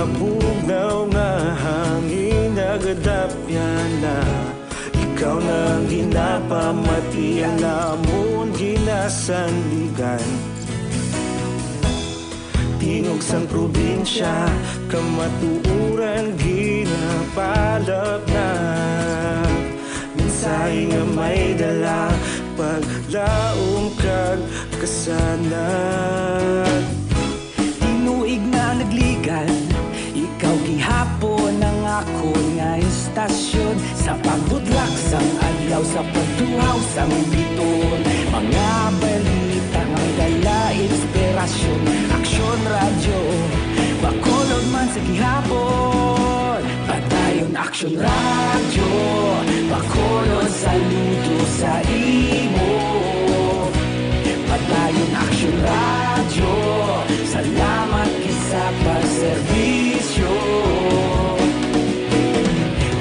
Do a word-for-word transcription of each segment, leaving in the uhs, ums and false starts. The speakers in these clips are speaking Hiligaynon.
Bugnaw nga hangin nagadapya na. Ikaw na ang ginapamati, ang amon ginasandigan. Tingog sang probinsya, kamatuoran ginapalapnap. Mensahe nga may dala, paglaom kag kasanag. Tinuig na nagligan, ikaw gihapon ang akon nga istasyon. Sa pagbudlak sang adlaw, sa pagtuhaw sang biton, mga balita nga may dala inspirasyon. Aksyon Radyo, Bacolod man sa gihapon. Padayon Aksyon Radyo, Bacolod, saludo sa imo. Padayon Aksyon Radyo, salamat gid sa pagserbisyo.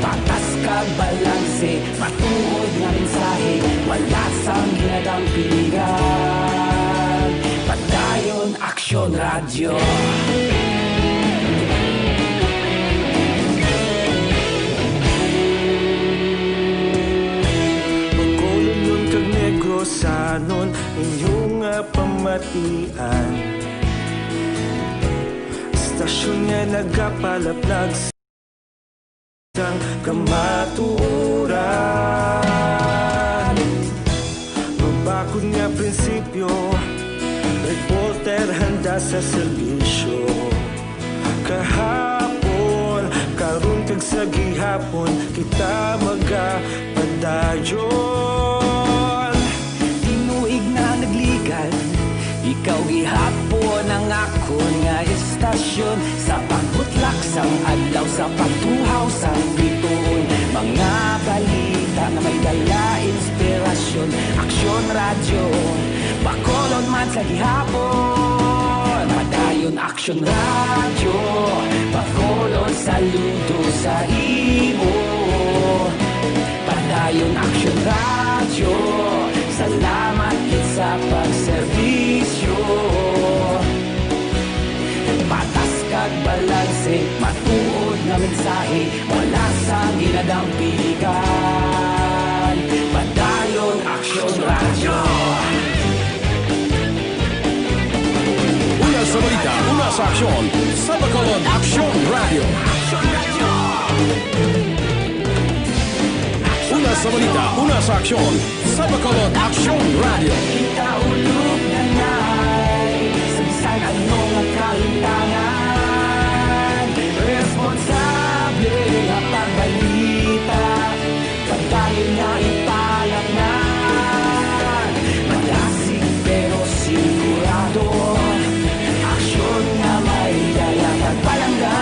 Patas kag balanse, matuod nga mensahe, wala sang ginadampigan. Padayon Aksyon Radyo. Bacolodnon kag Negrosanon, inyo nga pamatian. Istasyon nga nagapalaplag sang kamatuoran. Mabakod nga prinsipyo, reporter handa sa serbisyo. Kahapon, karon kag sa gihapon, kita magapadayon. Tinuig na nagligan, ikaw gihapon ang akon nga istasyon. Sa pagbutlak sang adlaw, sa pagtuhaw sang bituon, mga balita nga may dala inspirasyon. Aksyon Radyo, Bacolod man sa gihapon. Padayon Aksyon Radyo, Bacolod, saludo sa imo. Padayon Aksyon Radyo, salamat gid sa pagserbisyo. Patas kag balanse, matuod nga mensahe, wala sang ginadampigan. Padayon Aksyon Radyo. Una sa balita, una sa aksyon, sa Bacolod Aksyon Radyo. Una sa balita, una sa aksyon, sa Bacolod Aksyon Radyo. Kita ulog na nay, sa bisan ano nga kalintangan, responsable nga pagbalita. Padayon na ipalapnan, malasig pero sigurado. Aksyon nga may dala kag palangga.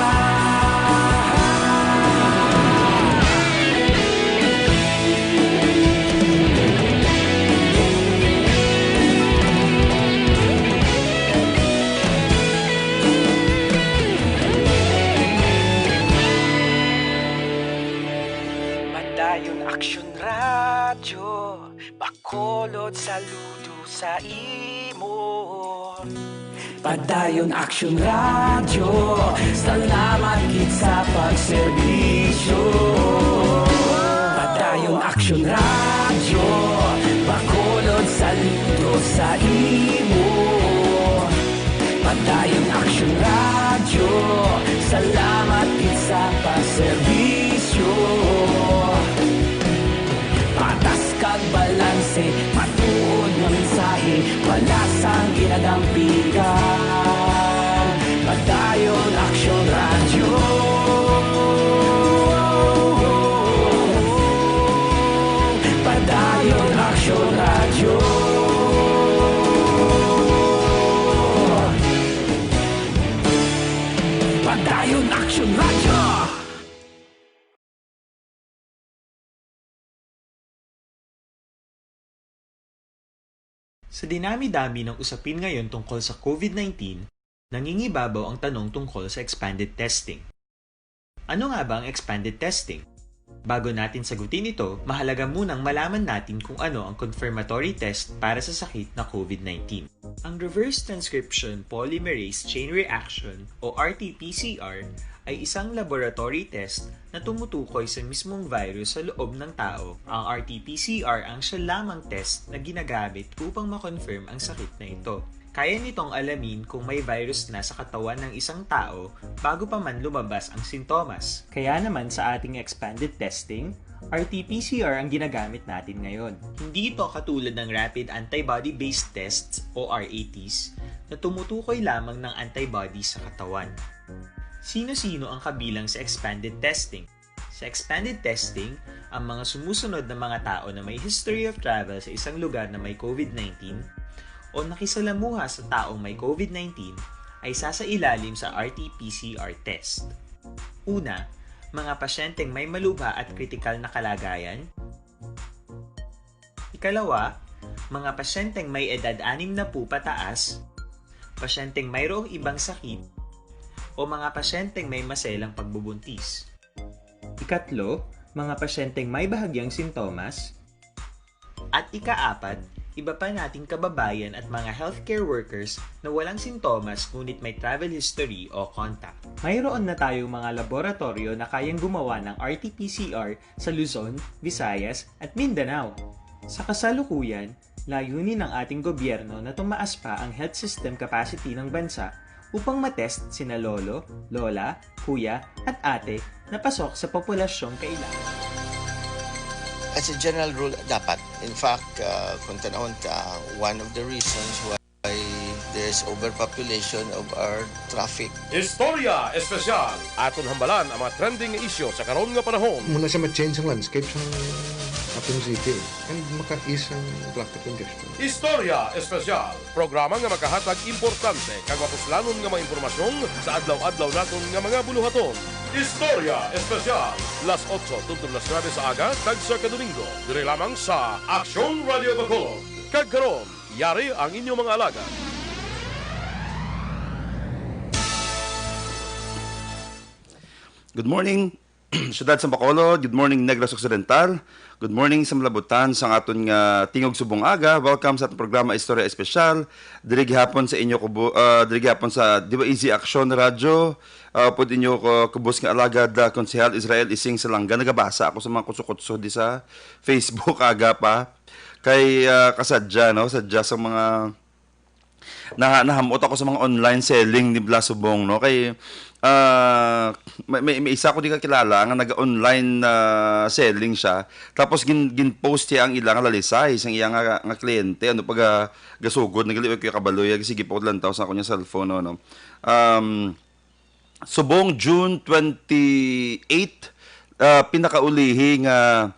Padayon Aksyon Radyo, Bacolod, saludo sa imo. Padayon Aksyon Radyo, salamat gid sa pagserbisyo. Padayon Aksyon Radyo, Bacolod, saludo sa imo. Padayon Aksyon Radyo, salamat gid sa pagserbisyo. Patas kag balanse, matuod nga mensahe, wala sang ginadampigan. Padayon Aksyon Radyo. Padayon Aksyon Radyo. Padayon Aksyon Radyo. Sa dinami-dami ng usapin ngayon tungkol sa COVID nineteen, nangingibabaw ang tanong tungkol sa expanded testing. Ano nga ba ang expanded testing? Bago natin sagutin ito, mahalaga munang malaman natin kung ano ang confirmatory test para sa sakit na COVID nineteen. Ang reverse transcription polymerase chain reaction o R T P C R ay isang laboratory test na tumutukoy sa mismong virus sa loob ng tao. Ang R T P C R ang siya lamang test na ginagamit upang ma-confirm ang sakit na ito. Kaya nitong alamin kung may virus na sa katawan ng isang tao bago pa man lumabas ang sintomas. Kaya naman sa ating expanded testing, R T P C R ang ginagamit natin ngayon. Hindi ito katulad ng rapid antibody-based tests o R A Ts na tumutukoy lamang ng antibodies sa katawan. Sino-sino ang kabilang sa expanded testing? Sa expanded testing, ang mga sumusunod na mga tao na may history of travel sa isang lugar na may COVID nineteen o nakisalamuha sa taong may COVID nineteen ay sasailalim sa R T P C R test. Una, mga pasyenteng may malubha at kritikal na kalagayan. Ikalawa, mga pasyenteng may edad anim na po pataas, pasyenteng mayroong ibang sakit, o mga pasyenteng may maselang pagbubuntis. Ikatlo, mga pasyenteng may bahagyang sintomas. At ikaapat, iba pa nating kababayan at mga healthcare workers na walang sintomas ngunit may travel history o contact. Mayroon na tayong mga laboratoryo na kayang gumawa ng R T P C R sa Luzon, Visayas, at Mindanao. Sa kasalukuyan, layunin ng ating gobyerno na tumaas pa ang health system capacity ng bansa upang matest sina lolo, lola, kuya, at ate na pasok sa populasyong kailangan. As a general rule, dapat. In fact, uh, kung tanawon ta, one of the reasons why there's overpopulation of our traffic. Istorya Espesyal. Aton hambalan ang mga trending nga isyu sa karon nga panahon. Muna siya ma-change ang landscape sa ating city. And maka-ease ang traffic congestion. Istorya Espesyal. Programa nga makahatag importante kag mapuslanon nga mga impormasyon sa adlaw-adlaw naton nga mga buluhaton. Istorya Espesyal. Las otso tubtob las nuebe sa aga kag sa Kadomingo, diri lamang sa Aksyon Radio Bacolod. Kag karon, yari ang inyong mga alagad. Good morning, Siyudad sa Bacolod. Good morning, Negros Occidental. Good morning sa malabutan sa aton nga tingog subong aga. Welcome sa atong programa Istorya Espesyal. Diri gihapon sa inyo kubo, ah, diri gihapon sa Diwa Easy Action Radio. Ah, pud inyo ko kubos nga alagad, ah, Konsehal Israel Ising Salanga. Nagabasa ako sa mga kutso-kutso di sa Facebook aga pa. Kay ah, kasadya, no, sadya sa mga na nahamot ako sa mga online selling ni Blasubong, no, kay ah, may, may, may isa ko di kakilala nga naga-online na selling siya, tapos gin gin-post siya ang ilang lalisay sang iya nga, nga kliyente, ano, pag ah, gasugod, nagali ko kabaloy, sige pa ko lantaw sa akong cellphone, no, no. Um, Subong, June twenty-eight, ah, pinakaulihi nga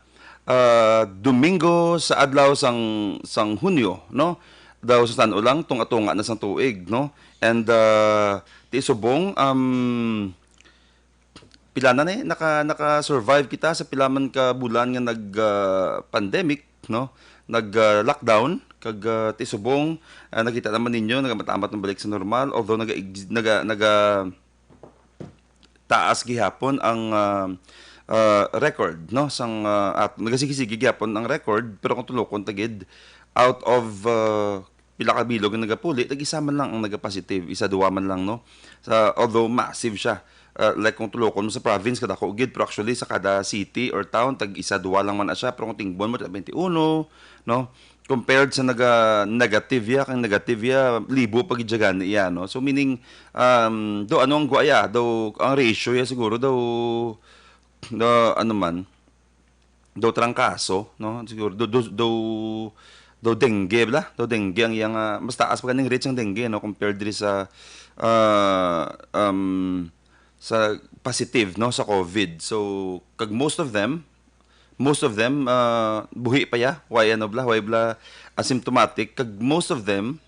ah, Domingo sa adlaw sang sang Hunyo, no? Daw sa San Ulang, tunga-tunga na sang tuig, no? And ah, ti subong, um, pila na ni naka naka-survive kita sa pila man ka bulan nga nag ah, pandemic, no? Nag ah, lockdown, kag ah, ti subong, ah, nakita naman ninyo, nagamatambat ng balik sa normal, although naga naga naga taas gihapon ang ah, ah, record, no, sang ah, at nagasigi-sige gihapon ang record, pero kung tulokon ta gid, out of ah, pila ka bilog nga nagapuli, tag isa man lang ang nagapositive, isa duwa man lang, no. Sa, although massive siya, ah, like kung tulokon mo sa province, kadako gid, pero actually sa kada city or town, tag isa duwa lang man na siya, pero kung tingbon mo, twenty-one, no, compared sa naga negative ya, kang negative ya, libo pa gid siya gani iya, no. So meaning, um, do ano ang gwa ya, do ang ratio ya siguro do, do ano man, do trangkaso, no, siguro do do do, do dengue bala, do dengue ang iyang ah, mas taas pa ganing rates ang dengue, no, compared diri sa ah, um, sa positive, no, sa COVID. So kag most of them, most of them ah, buhi pa ya, why ano bala, why bala asymptomatic, kag most of them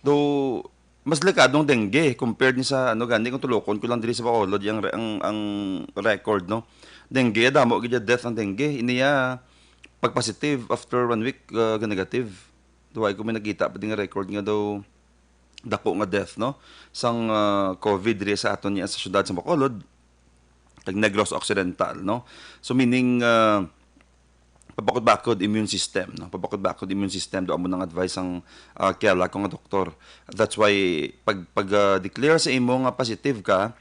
do mas delikado ang dengue compared ni sa ano gani kung tulokon ko lang diri sa Bacolod yang ang ang record, no. Dengue, damo gid ya death ang dengue. Ini ya pag positive, after one week ah, ga negative. Duway ko may nakita pa din nga record nga daw dako nga death, no, sang ah, COVID diri sa aton niya sa syudad sa Bacolod, kag Negros Occidental, no. So meaning ah, pabakod-bakod immune system, no? Pabakod-bakod immune system, do amo nang advice ang ah, kilala ko nga doktor. That's why pag pag ah, declare sa imo nga positive ka,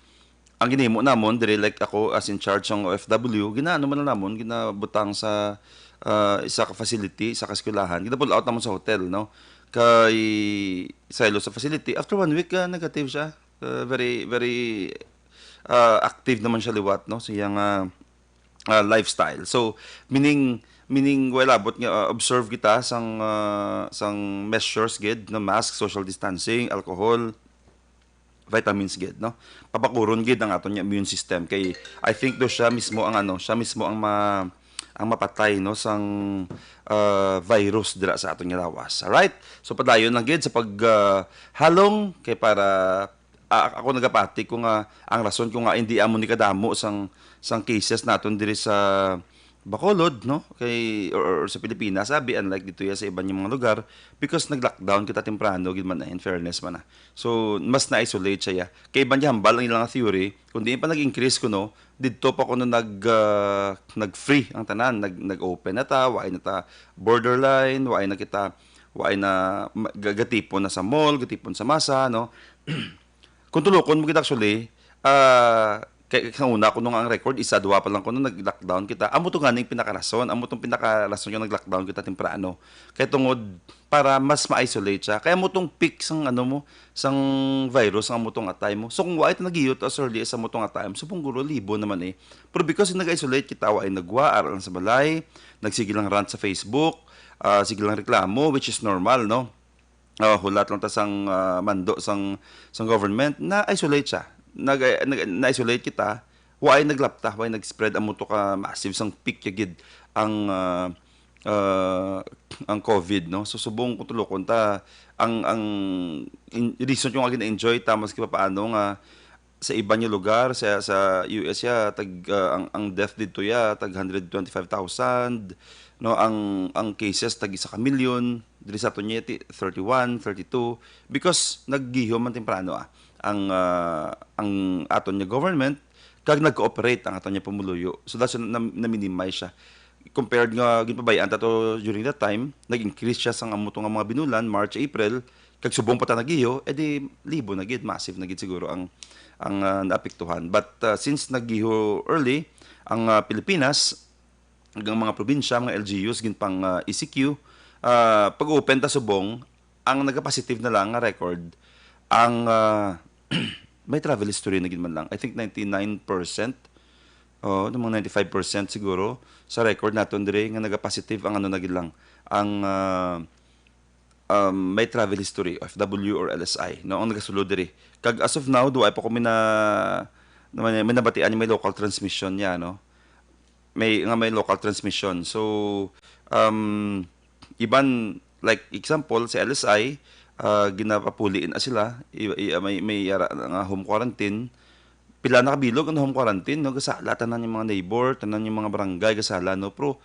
Ang ginahimo namon diri, like, ako as in charge sang O F W, ginaano man lang namon, ginabutang sa, ah, isa ka facility, isa ka eskwelahan, gina-pull out namon sa hotel, no? Kay sa ilo sa facility, after one week, ah, negative siya. Ah, very, very, ah, active naman siya liwat, no? Sa iyang, ah, ah, lifestyle. So, meaning, meaning, well, abot nga, ah, observe kita sang, ah, sang measures gid, no? Mask, social distancing, alcohol, vitamins gid, no? Pabakuron gid ang aton nga immune system. Kay, I think do siya mismo ang, ano, siya mismo ang ma-, ang mapatay, no, sang, ah, virus dira sa aton nga lawas. Alright? So, padayon lang gid sa pag, ah, halong kay para, ah, ako nagapati ko nga ang rason ko nga hindi amo ni kadamo sang, sang cases naton diri sa Bacolod, no? Kay, or, or sa Pilipinas, abi, unlike dito ya sa iban nga mga lugar, because nag-lockdown kita temprano gid man, eh, in fairness man, ah. So, mas na-isolate siya, ya. Kay iban niya hambal ang ilang theory, kung di pa nag-increase kuno, didto pa kuno nag, ah, nag-free ang tanan, nag, nag-open na ta, waay na ta borderline, waay na kita, waay na ma-, ga-, gatipon na sa mall, gatipon sa masa, no? Kung tulokon mo gid actually, ah, kay, sa una kuno nga ang record, isa, duha pa lang kuno nag-lockdown kita. Amo to ganing pinakarason, amo tong pinakarason nga nag-lockdown kita temprano. Kay tungod para mas ma-isolate siya. Kay amo tong peak sang ano mo, sang virus, ang amo tong atay mo. So kung wa ito nag-iyo to as early as amo tong atay mo, so pong guro libo naman eh. Pero because nag-isolate kita, wa ay nagwa, ara lang sa balay, nagsige lang rant sa Facebook, ah, sige lang reklamo, which is normal, no? Ah, hulat lang ta sang, ah, mando sang, sang government, na-isolate siya. Nag-, nag-, na-isolate kita, wa ay naglapta, wa ay nag-spread amo to ka massive sang peak ya gid ang, ah, ah, ang COVID, no? So, subong ko tulokon ta, ang, ang in-, reason yung nga gina-enjoy ta, maski papaano nga sa iban nga lugar, sa, sa U S ya, tag, ah, ang, ang death dito ya, tag hundred twenty-five thousand, no? Ang, ang cases, tag isa ka milyon, diri sa aton ya, ti-, thirty-one, thirty-two, because naggihom man temprano, ah, ang, ah, ang aton nga government, kag nag-cooperate ang aton nga pumuluyo. So, that's na, na-minimize siya. Compared nga ginpabayaan ta to during that time, nag-increase siya sang amo to nga mga binulan, March, April, kag subong pa ta nagiyo, edi libo na gid, massive na gid siguro ang, ang, ah, naapektuhan. But, ah, since nagiyo early ang, ah, Pilipinas, ang mga probinsya, mga L G Us, ginpang, ah, E C Q, ah, pag-open ta subong, ang nagapositive na lang nga record, ang, ah, may travel history na gid man lang. I think ninety-nine percent, oh, mga ninety-five percent siguro sa record naton diri nga nagapositive ang ano na gid lang, ang, ah, um, may travel history, O F W or L S I, no, ang nagasulod diri. Kag as of now, duay pa kami na, na may, may nabatian may local transmission niya, no? May, nga may local transmission. So, um, iban, like, example, sa L S I, ah, ginapapuli na sila, i, i, may, may yara nga home quarantine. Pila na kabilog ang home quarantine, no? Gasala tanan yung mga neighbor, tanan yung mga barangay, gasala, no? Pero,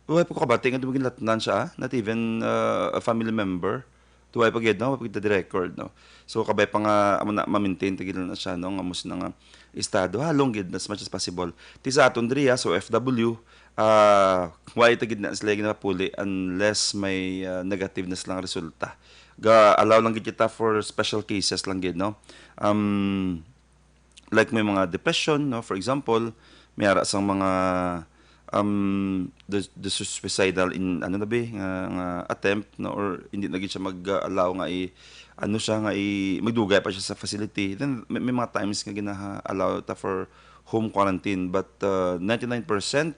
wala pa ko kabati nga dumaginlatnan siya, ah. Not even, uh, a family member. Duway pa gid, no? Wa pa gid record, no? So, kabay pa nga, amo na, ma-maintain ta gid na siya, no? Nga amo sina nga estado. Halong gid, as much as possible. Ti sa aton diri, ah, sa O F W, ah, wala ta gid na sila ginapapuli unless may, ah, negative na silang resulta. Ga-allow lang gid kita for special cases lang gid, no? Um, like may mga depression, no? For example, may ara sang mga, um, the, the suicidal in, ano na bi, nga, nga attempt, no? Or hindi na gid siya mag-allow nga i-, ano siya, nga i-, magdugay pa siya sa facility. Then, may, may mga times nga gina-allow ta for home quarantine. But, uh, ninety-nine percent,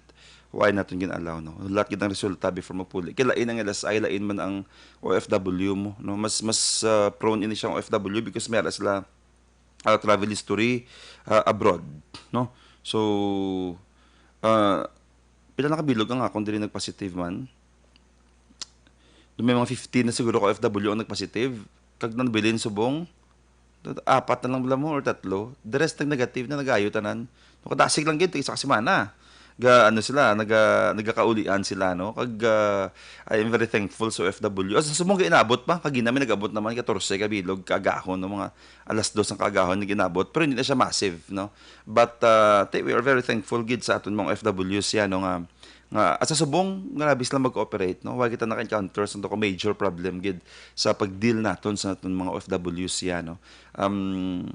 why naton gina-allow, no? Lahat gid ang resulta before magpuli. Kay lain ang L S I, lain man ang O F W mo, no? Mas, mas, uh, prone ini siya ang O F W because may ara sila ah, travel history, ah, abroad, no? So, ah, pila na kabilog ang akon diri nagpositive man? May mga fifteen na siguro ka O F W ang nagpositive. Kag nabilin subong, apat na lang bala mo or tatlo. The rest nag-negative na, nag-ayo tanan. Nakadasig lang gid, isa ka semana. Ga, ano sila, naga-, nagakaulian sila, no? Kag, ah, I am very thankful sa O F W. As, sa mong inabot pa, kagina may nag-abot naman, katorse ka bilog, kaagahon, no? Mga alas dos ang kaagahon, nag-inabot. Pero hindi na siya massive, no? But, ah, te-, we are very thankful gid sa aton mga O F Ws, ya, no, nga, nga, at sa subong, grabe sila mag-cooperate, no? Wa kita naka-encounter sa major problem gid sa pag-deal naton sa aton mga O F Ws, ya, no? Um,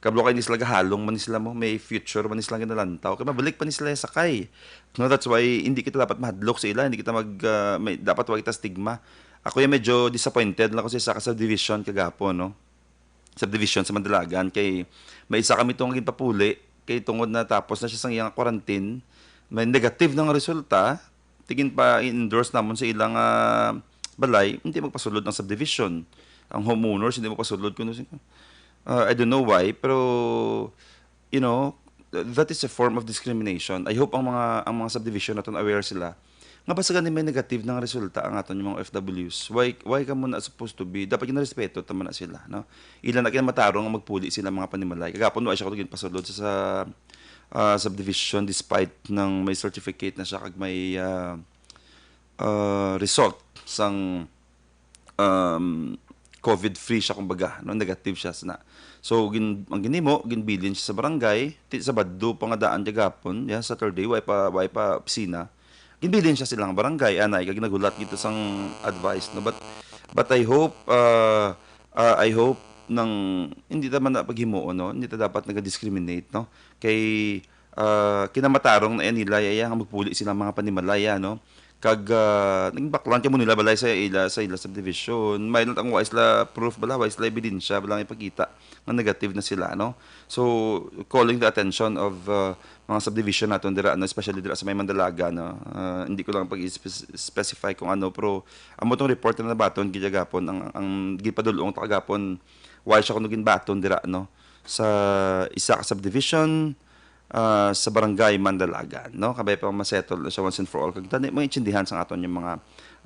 Kablo kay ni sila gahalong man ni sila mo, may future man ni sila ginalantaw. Kay mabalik pa ni sila sakay. No, that's why hindi kita dapat mahadlok sa ila, hindi kita mag, ah, may, dapat wala kita stigma. Ako yung medyo disappointed lang ako sa isa ka subdivision kagapon, no? Subdivision sa Mandalagan, kay may isa kami tong ginpapuli, kay tungod na tapos na siya sa iyang quarantine, may negative na nga resulta, tigin pa i-endorse namon sa ilang, ah, balay, hindi magpasulod ang subdivision. Ang homeowners, hindi magpasulod kuno sing-, ah, I don't know why, pero, you know, that is a form of discrimination. I hope ang mga, ang mga subdivision naton aware sila nga basta gani may negative nga resulta ang aton yung mga O F Ws. Why, why ka muna supposed to be? Dapat ginarespeto ta man na sila, no? Ila na kinamatarong nga magpuli sila mga panimalay. Kagapon, wa siya ko ginpasulod sa, sa, ah, subdivision despite ng may certificate na siya kag may, ah, ah, result sang, um, COVID free siya, kumbaga, no? Negative siya sana. So, gin-, ang ginimo, ginbilin siya sa barangay, ti-, Sabado pa nga daan kagapon, ya, Saturday, way pa, way pa opisina. Ginbilin siya silang barangay, anay, kag naghulat dito sang advice, no? But, but I hope, uh, uh, I hope nang hindi ta man na paghimuon, no? Hindi ta dapat nag-discriminate, no? Kay, ah, kinamatarong na yan nila, ya, ya, nga magpuli sila mga panimalaya, no? Kag, ah, naging baklan kamo nila balay sa ila, sa ila subdivision. May lang wa sila proof bala, wa sila ebidensya bala nga ipakita nga negative na sila, no? So, calling the attention of, ah, mga subdivision naton dira, no? Especially dira sa may Mandalaga, no? Ah, hindi ko lang pag-specify kung ano, pero amo tong report na nabaton gid gapon, ang, ang gipadulong ta gapon, why siya kuno ginbaton dira, no? Sa isa ka subdivision, ah, sa barangay Mandalagan, no? Kabay pa masettle na siya once and for all. Kag tani, mga intindihan sa aton yung mga,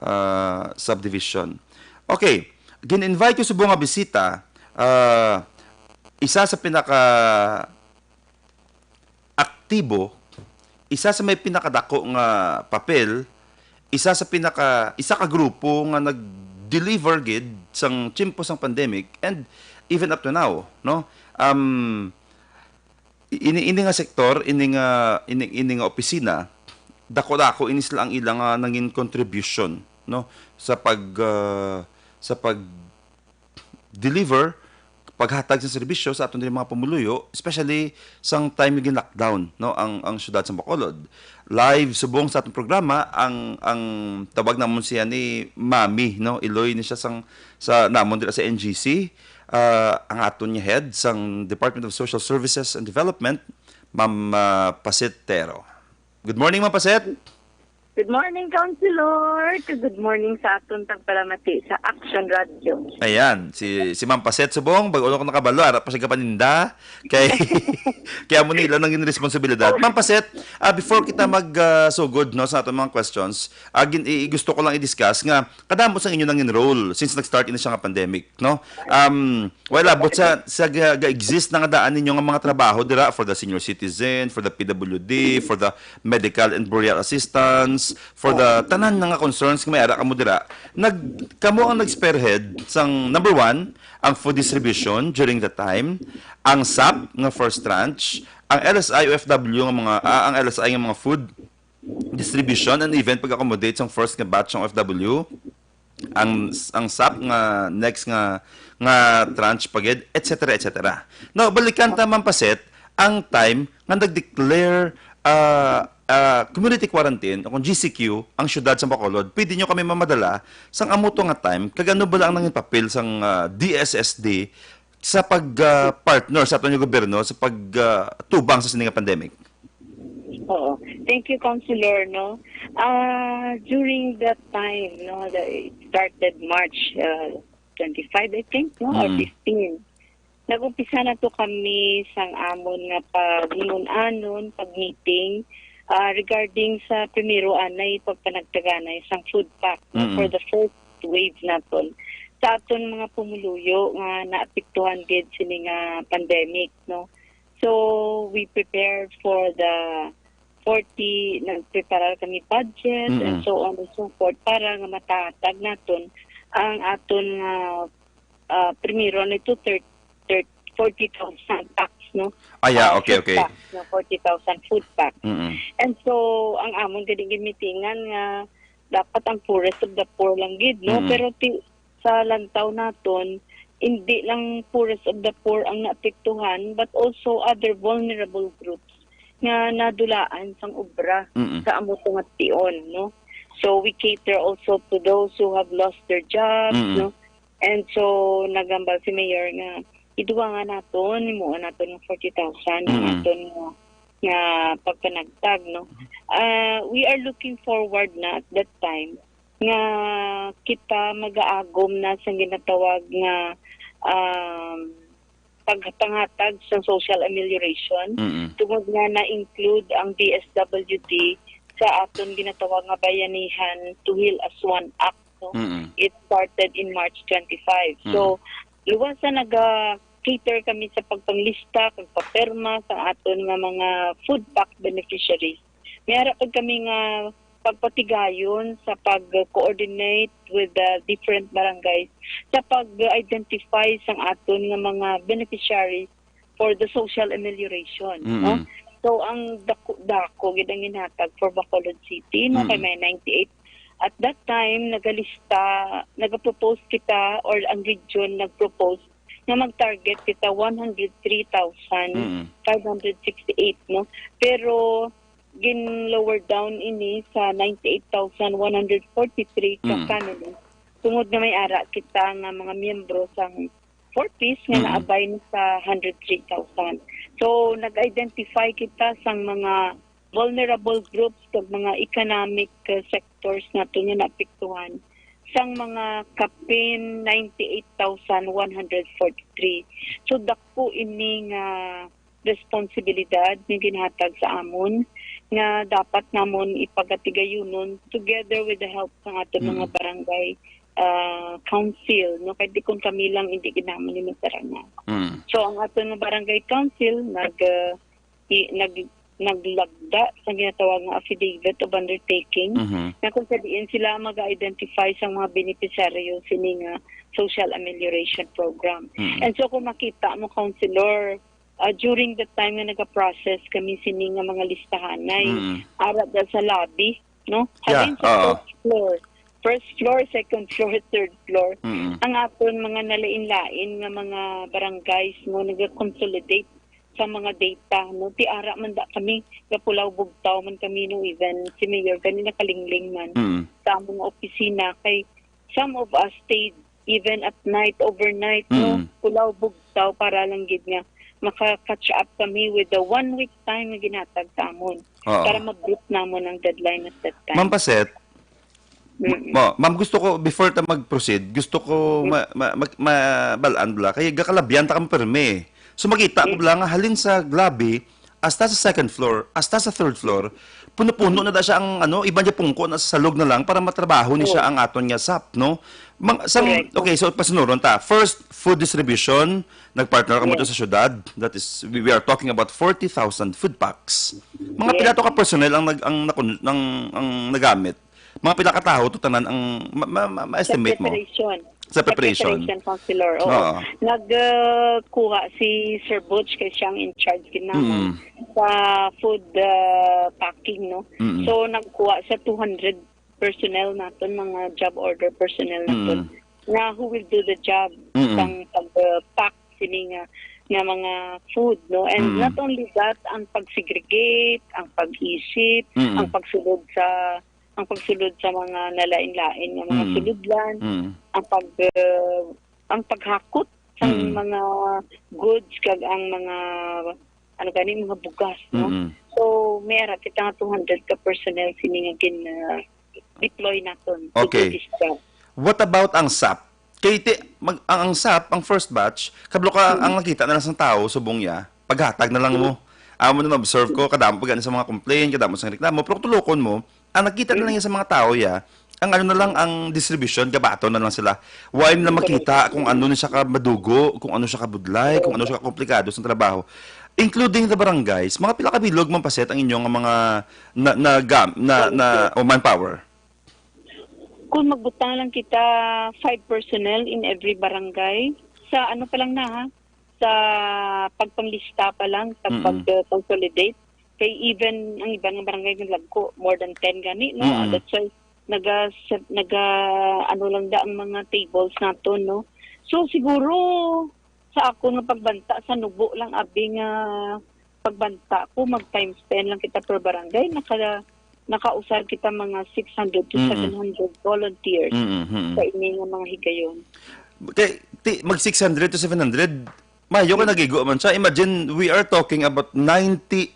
ah, subdivision. Okay, gin-invite ko subong nga bisita, ah, isa sa pinaka aktibo, isa sa may pinakadako nga papel, isa sa pinaka, isa ka grupo nga nag-deliver gid sang tiyempo sang pandemic and even up to now, no? Um, ini, ini nga sektor, ini nga, ini, ini nga opisina, dako-dako ini sila ang ilang, ah, nangin contribution, no, sa pag, ah, sa pag deliver, paghatag sa serbisyo sa aton diri mga pumuluyo, especially sang time nga gin-lockdown, no, ang, ang siyudad sa Bacolod. Live subong sa atong programa ang, ang tawag namon siya ni Mami, no, Iloy ni siya sang, sa namon dira sa N G C, ah, ang aton nga head sang Department of Social Services and Development, Ma'am, ah, Pasit Tero. Good morning, Ma'am Pasit. Good morning, Councilor. Kag good morning sa aton tagpalamati sa Action Radio. Ayan, si, si Ma'am Paset subong, bag-o ko nakabalo, ara pa siya gapaninda. Kay, kaya mo nila nang responsibilidad. Ma'am Paset, ah, before kita mag, ah, sugod, no, sa aton mga questions, ah, gin-, i-, gusto ko lang i-discuss nga kadamo sa inyo nang enroll since nag-start ini siya nga pandemic, no? Um, well, abot sa, sa ga-, ga-exist na nga daan ninyo nga mga trabaho dira for the senior citizen, for the P W D, for the medical and burial assistance, for the tanan na nga concerns nga may ara kamo dira. Nag-, kamo ang nag-spearhead sang, number one, ang food distribution during the time, ang sap nga first tranche, ang L S I O F W nga mga, ah, ang L S I nga mga food distribution and even pag-accommodate sang first nga batch ng O F W, ang, ang sap nga next nga, nga tranche pa gid, et cetera, et cetera. Now, balikan ta, Ma'am Paset, ang time nga nag-declare, ah, ah, community quarantine o kung G C Q ang siyudad sa Bacolod, pwede nyo kami mamadala sang amo to nga time, kag ano bala ang nangin papel sang, ah, D S S D sa pag, ah, partner sa aton nga gobyerno sa pag, ah, tubang sa sini nga pandemic? Oo. Thank you, Councilor, no? Ah, during that time, no, the, it started March, ah, twenty-five, I think, no? Or Mm. fifteen. Nag-umpisa na to kami sang amon nga paghinun-anon, pag-meeting, ah, regarding sa primero anay pagpanagtaganay sang food pack, no, Mm-mm. for the first wave naton. Sa aton mga pumuluyo nga naapektuhan gid sini nga pandemic, no? So, we prepared for the forty, nagpreparar kami budget and Mm-mm. so on and so forth para nga matahatag naton ang aton nga, ah, primero nito, thir-, thir-, forty thousand packs, no? Ah, yeah, Ah, okay, food okay. packs, no? Forty thousand food packs. Mm-mm. And so, ang amon gani gimitingan nga dapat ang poorest of the poor lang gid, no? Mm-mm. Pero ti-, sa lantaw naton, hindi lang poorest of the poor ang naapektuhan, but also other vulnerable groups nga nadulaan sang obra Mm-mm. sa amo to nga tion, no? So we cater also to those who have lost their jobs, Mm-mm. no? And so nagambal si Mayor nga idugangan naton, himuon naton ng forty thousand ang Mm-mm. aton nga, nga pagpanagtag, no? Ah, we are looking forward na at that time nga kita magaagom na sa ginatawag nga, um, pagpanghatag sa social amelioration, Mm-mm. tungod nga na-include ang D S W D sa aton ginatawag nga Bayanihan to Heal as One Act, no? Mm-mm. It started in March twenty-five. So, Mm-mm. luwas sa naga-cater kami sa pagpanglista kag papirma sa aton nga mga food pack beneficiaries, may ara pud kami nga pagpatigayon sa pag-coordinate with the different barangays sa pag-identify sang aton nga mga beneficiaries for the social amelioration, Mm-mm. no? So, ang dako, dako gid ang ginhatag for Bacolod City, no? Kay Mm-mm. may ninety-eight. At that time, nagalista, nagapropose kita, or ang region nagpropose nga mag-target kita Mm-mm. one hundred three thousand five hundred sixty-eight, no? Pero gin-lower down ini sa ninety-eight thousand one hundred forty-three ka Mm. family, tungod nga may ara kita nga mga miyembro sang Four Ps nga Mm. naabay ni sa hundred three thousand. So, nag-identify kita sang mga vulnerable groups kag mga economic, uh, sectors nato nga naapektuhan sang mga kapin ninety-eight thousand one hundred forty-three. So, dako ini nga responsibilidad nga ginhatag sa amon nga dapat namon ipagatigayunon together with the help sa aton mga Mm. barangay, ah, council, no? Kay di kun kami lang, hindi gid namon ni masarangan. Mm. So, ang aton nga barangay council nag, ah, i-, nag-, naglagda sa ginatawag nga affidavit of undertaking Mhm. na kung sa diin sila mag-identify sa mga benepisyaryo sini nga social amelioration program. Mm. And so, kung makita mo, Councilor, ah, during the time nga nagaprocess kami sini nga mga listahanay, Mm. ara da sa lobby, no? Yeah, Halin sa oo. First floor, first floor, second floor, third floor, Mm. ang aton mga nalain-lain nga mga barangays, no, nagakonsolidate sa mga data, no? Ti ara man da kami, gapulaw bugtaw man kami, no? Even si Mayor gani nakalingling man Mm. sa among opisina, kay some of us stayed even at night, overnight, no? Mm. Pulaw bugtaw para lang gid nga maka-catch up kami with the one week time nga ginhatag sa amon Oo. para mag-meet namon ang deadline at that time. Ma'am Paset, Mm. ma-, ma'am, gusto ko, before ta mag-proceed, gusto ko Mm. ma-, ma-, ma-, mabal-an bala, kay gakalabyan ta kamo pirmi. So, makita ko Mm. bala nga halin sa lobby, hasta sa second floor, hasta sa third floor, puno-puno na da siya ang, ano, iban niya pungko na sa salog na lang para matrabaho ni siya Oh. ang aton nga sap, no? Mang-, sang, Correct. okay, so pasunuron ta. First, food distribution, nagpartner kamo Yes. to sa syudad. That is, we, we are talking about forty thousand food packs. Mga Yes. pila to ka personnel ang nag-, ang nakun-, ang, ang nagamit? Mga pila ka tawo to tanan ang ma-, ma-, ma-, ma-estimate mo? Sa preparation. Sa preparation. Sa preparation, Councilor, oo. Oo. Nag, uh, kuha si Sir Butch kay siya ang in charge gid namon Mm. sa food, uh, packing, no? Mm. So, nagkuha sa two hundred personnel naton, mga job order personnel naton, Mm. nga who will do the job Mm. sang pag, uh, pack sini nga, nga mga food, no? And Mm. not only that, ang pag-segregate, ang pag-isip, Mm. ang pagsulod sa ang pagsulod sa mga nalain-lain nga mga Mm. sulodlan, Mm. ang pag, uh, ang paghakot sa Mm. mga goods kag ang mga, ano gani, mga bugas, no? Mm. So, may ara kita nga two hundred ka personnel sini nga gin, uh, deploy naton to Okay. do this job. What about ang sap? Kay ti-, mag-, ang, ang sap, ang first batch, kablo ka, Mm. ang nakita na lang sa tao, subong ya, paghatag na lang Mm. mo. Amo na na-observe ko, kadamo pa gani sa mga complaint, kadamo sa reklamo, pero kung tulokon mo, ang nakita na lang Mm. yan sa mga tao, ya, ang ano na lang, ang distribution, gabaton na lang sila. Wa nila Correct. makita kung ano ni siya ka madugo, kung ano siya kabudlay, kung ano siya kakomplikado sa trabaho. Including the barangays, mga pila ka bilog man, Paset, ang inyong mga na, na, gam-, na, na, Manpower. o manpower? Kung magbutang lang kita five personnel in every barangay, sa ano pa lang na, ha? Sa pagpanglista pa lang, sa Mm-mm. pag-consolidate. Kay even ang iba nga barangay nga lagko, more than ten gani, no? Mm. That's why naga, naga, ano lang da ang mga tables nato, no? So, siguro, sa ako nga pagbanta, sa nubo lang abi nga pagbanta ko, mag-times ten lang kita per barangay, naka-, nakausar kita mga six hundred to Mm-mm. seven hundred volunteers Mm-mm, mm-mm. sa ini nga mga higayon. Kay, ti, mag six hundred to seven hundred, mayo ka Mm. nagigo man siya. Imagine, we are talking about ninety,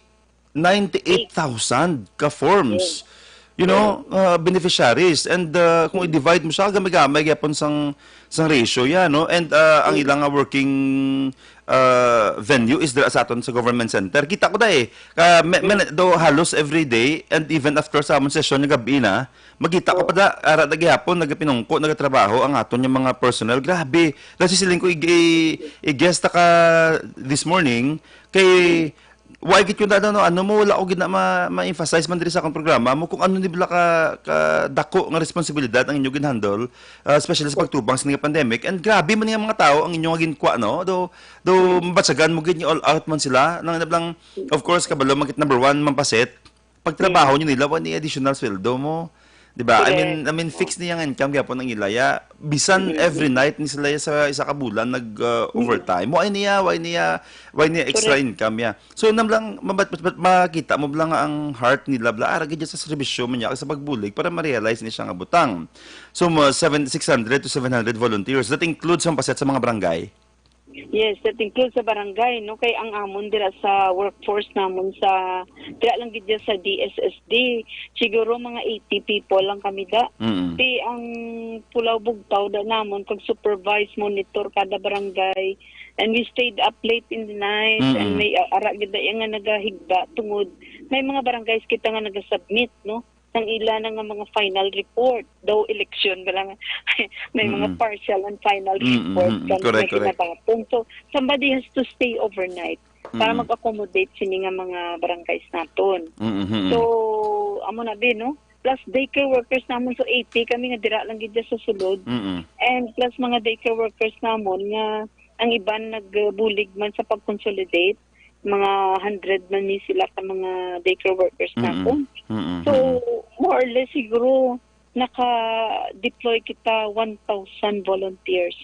ninety-eight thousand ka forms. Yes. You know, uh, beneficiaries. And, uh, kung i-divide mo siya, gamay-gamay gyapon sang, sang ratio yan, no? And, uh, ang Mm. ilang nga working, uh, venue is dira sa aton sa government center. Kita ko da eh. Ka, me, me, Mm. do halos every day, and even after sa amon session nga gabi na, magkita ko Oo. pa da, ara na gihapon, nagapinungko, nagatrabaho ang aton nga mga personnel. Grabe. Kasi siling ko, i, i, i-guest ta ka this morning, kay, why gid ko na, ano, ano mo, wala ko gid na ma-, ma-emphasize man diri sa akong programa mo kung ano ni bala ka, ka dako nga responsibilidad ang inyo ginhandle, ah, especially sa pagtubang sa nga pandemic. And grabe man nga mga tao ang inyo nga ginkwa, no? Do, do mabatsagan mo gid nga all out man sila. Nang nablang, of course, kabalo man gid number one, mampasit. Pagtrabaho Mm. nyo nila, wa ni additional sweldo mo. Di ba? I mean, Correct. I mean, fixed niya nga income gyapon ang ila ya. Bisan Mm-mm. every night ni sila ya sa isa ka bulan nag, uh, Mm-mm. overtime. Why niya, why niya, why niya extra Correct. income ya? So, nam lang, mabat-, mabat-, makita mo lang nga ang heart nila, bla, ara gid sa serbisyo man niya, sa pagbulig para ma-realize ni siya nga butang. So, mo, seven, six hundred to seven hundred volunteers. That includes ang paset sa mga barangay. Yes, that includes sa barangay, no? Kay ang amon dira sa workforce namon sa, dira lang gid dyan sa D S S D, siguro mga eighty people lang kami da. Mm-mm. Ti ang Pulao Bugtaw da namon kag supervise, monitor kada barangay. And we stayed up late in the night. And Mm-mm. may, uh, ara gid da nga nagahigda tungod may mga barangays kita nga nagasubmit, no? Sang ila na nga mga final report. Daw election ba lang, may mga Mm-mm. partial and final Mm-mm, report mm-mm. Kan Correct, nga correct. Kinabaton. So, somebody has to stay overnight para Mm-mm. mag-accommodate sini nga mga barangays naton. Mm-mm, mm-mm. So, amo na din, no? Plus daycare workers namon, so eighty kami nga dira lang gid sa sulod. Mm-mm. And plus mga daycare workers namon nga ang iban nagbulig man sa pag-consolidate, mga hundred man ni sila ka mga daycare workers Mm-mm. naton. Mm-mm. So, Mm-mm. more or less siguro naka-deploy kita one thousand volunteers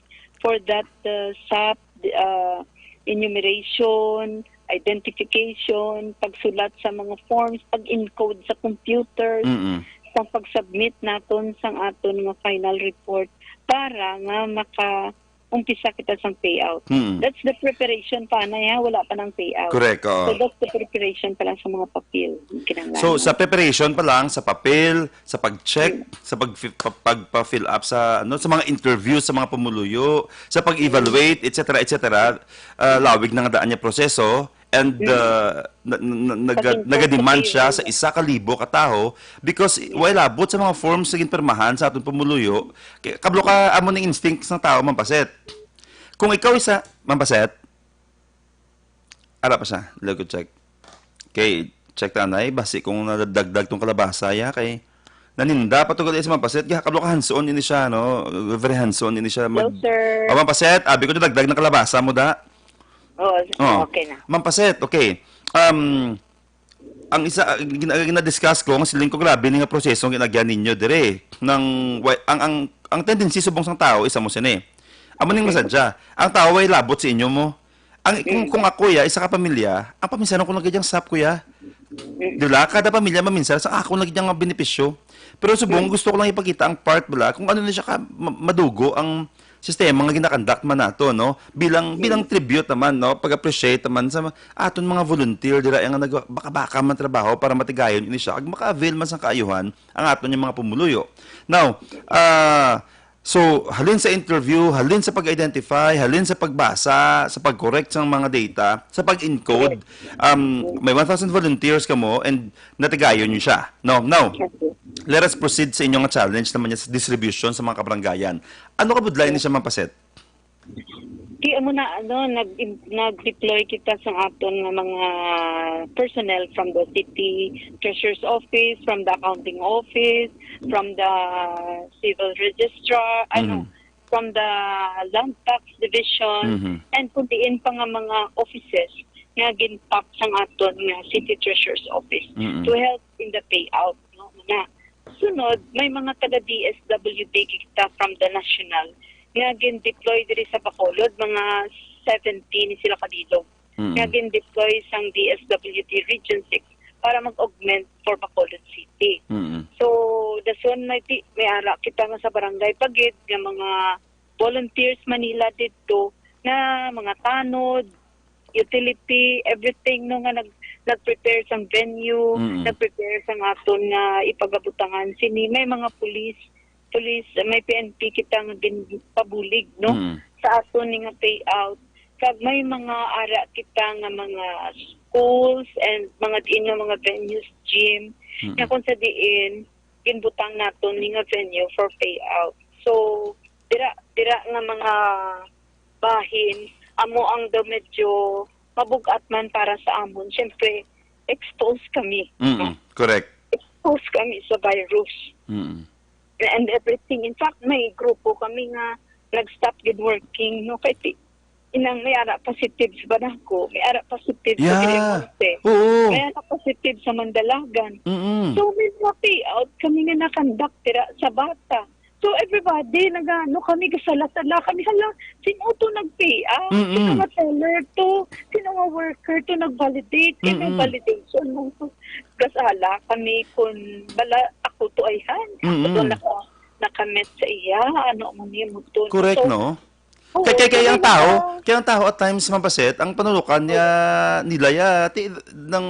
for that, uh, sap, uh, enumeration, identification, pagsulat sa mga forms, pag-encode sa computers, Mm-mm. sa pag-submit naton sang aton nga final report para nga maka-umpisa kita sang payout. Mm-mm. That's the preparation pa na, ha? Wala pa nang payout. Correct, oo. So, that's the preparation pa lang sa mga papel. Kinahanglan. So, sa preparation pa lang, sa papel, sa pag-check, Mm. sa pag-fi-, pa-, pagpa-fill up sa, ano, sa mga interview, sa mga pumuluyo, sa pag-evaluate, Mm. et cetera, et cetera, ah, lawig na nga daan niya proseso, and, Mm. ah, na, na, na, naga-, Pag-import nagademand sa siya sa pila. Isa ka libo ka tawo because Mm. way labot sa mga forms nga ginpirmahan sa aton pumuluyo. Kay, kablo ka, amo ning instinct sa tawo, Ma'am Paset. Kung ikaw isa, Ma'am Paset, ara pa siya, let ko check. Okay, check ta anay, basi kung nadagdag tong kalabasa ya, kay naninda pa to gali si Ma'am Paset, kay kablo ka hands-on ini siya, no? Very hands-on ini siya. Hello, Mag-, sir. Oh, Ma'am Paset, abi ko nadagdag ng kalabasa mo da. Oo, Oh. okay na. Ma'am Paset, okay. Um, ang isa, gina-, gina-discuss ko, ang siling ko, grabe ni nga proseso ang ginagyan ninyo dire. Nang, wa-, ang, ang, ang tendency subong sang tao, isa mo sini. Amo ning Okay. masadya. Ang tao ay labot sa inyo mo. Ang, kung, Mm. kung ako ya, isa ka pamilya, ang paminsaron ko lang gid ang sap ko ya. Mm. Di ba? Kada pamilya maminsan sa ako lang gid ang benepisyo. Pero subong, Mm. gusto ko lang ipakita ang part bala kung ano na siya ka ma-, madugo ang sistema nga ginakandak man nato, no? Bilang, Mm. bilang tribute naman, no? Pag-appreciate naman sa ma-, aton mga volunteer dira nga nagbaka-baka man trabaho para matigayon ini siya. Ag maka-avail man sa kaayuhan ang aton yung mga pumuluyo. Now, ah, so, halin sa interview, halin sa pag-identify, halin sa pagbasa, sa pag-correct sa mga data, sa pag-encode, um, may one thousand volunteers kamo and natigayon niyo siya. No, now, Okay. let us proceed sa inyong challenge naman niya sa distribution sa mga kabaranggayan. Ano kabudlay ni siya, Ma'am Paset? Di amo na, ano, nag-, nag-deploy kita sa aton nga mga personnel from the city treasurer's office, from the accounting office, from the civil registrar, ano, Mhm. from the land tax division, Mhm. and kung diin pa nga mga offices nga ginpak sang aton nga city treasurer's office Mm-mm. to help in the payout, no? Na sunod, may mga taga D S W D kita from the national nga gin-deploy diri sa Bacolod, mga seventeen sila kadilog, Mm. nga gin-deploy sang D S W D Region six para mag-augment for Bacolod City. Mm. So, dason may ti-, may ara kita nga sa barangay pa gid nga mga volunteers man nila didto na mga tanod, utility, everything, no, nga nag-, nag-prepare sang venue, Mm. nag-prepare sang aton nga ipagabutangan sini. May mga police, police, may P N P kita nga ginpabulig, no, Mm. sa aton ni nga payout. Kag may mga ara kita nga mga schools and mga diin nga mga venues, gym, Mm. nga kung sa diin, ginbutang naton ni nga venue for payout. So, dira, dira nga mga bahin, amo ang daw medyo mabug-at man para sa amon. Siyempre, exposed kami. Mm, correct. Exposed kami sa virus Mm. and everything. In fact, may grupo kami nga nag-stop gid working, no? Kay ti-, inang may ara positive sa Banaco, may ara positive sa Yeah. Villamonte, Oo. may ara positive sa Mandalagan. Mm-mm. So, may mga payout kami nga nakandak dira sa bata. So, everybody, nagano kami, gasala-sala kami. Hala, sino to nag-payout? Mm-mm. Sino nga teller to? Sino nga worker to? Nag-validate? Kaya may Mm-mm. validation mo to. Gasala kami kung bala ako to ay han. Ako to Mm-mm. naka, nakamet sa iya. Ano mo niya mo to? Correct, So, no? Oo, Kay, kay, kay ang kaya tao, nga kaya ang tao at times, Ma'am Paset, ang panulukan niya, nila ya, ti, ng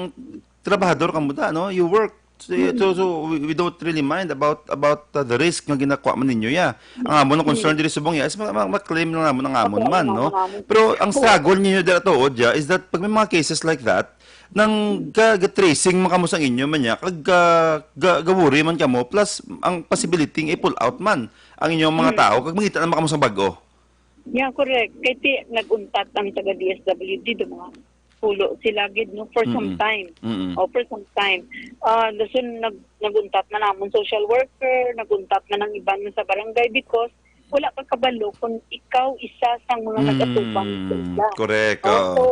trabahador ka mo da, no? You work. So, Mm. so, so we, we don't really mind about, about, uh, the risk nga ginakuha man ninyo ya. Ang amon ang concern Mm. diri subong ya is ma-, ma-, ma-claim lang namon ang amon Okay, man, ang no? amon, ang amon. Pero ang Oo. struggle ninyo dira tuod ya is that pag may mga cases like that, nang ga-, ga-tracing man kamo sa inyo man niya, kag ga-, ga-, ga-worry man kamo, plus ang possibility nga i-pull out man ang inyong mga Mm. tao, kag mangita na man kamo sa bag-o. Yeah, correct. Kay ti, nag-untat ang taga D S W D, do mga pulo sila gid, no, for some Mm-mm. time. Mm-mm. O, for some time. Ah, dason nag-, nag-untat na namon social worker, nag-untat na ng iban sa barangay because wala ka kabalo kung ikaw isa sa mga Mm, nag-atubang sa ila. Correct, No? oo. So,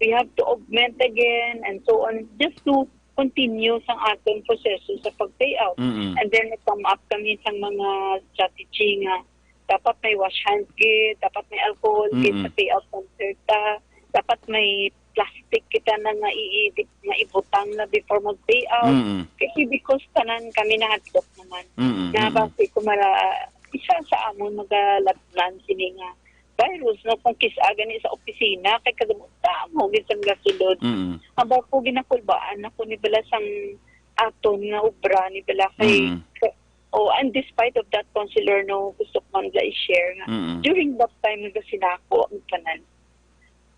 we have to augment again and so on just to continue sang aton proseso sa pag-payout. Mm-mm. And then, nag-come up kami sang mga strategy nga dapat may wash hands gid, dapat may alcohol gid Mm-mm. sa payout center ta, dapat may plastic kita na nga i-, i-, nga ibutang na before mag-payout. Mm-mm. Kasi because tanan kami nahadlok naman. Mm-mm, Na mm-mm. basi ko mara, isa sa amon magalatnan sini nga virus, no, kung kis-a gani sa opisina, kay kadamo-damo gid sang gasulod. Mm. Aba ko, ginakulbaan ako ni bala sang aton nga obra ni bala kay, Mm. kay, oh, and despite of that, Councilor, no, gusto ko man bala i-share nga Mm. during that time nga sinako ang tanan.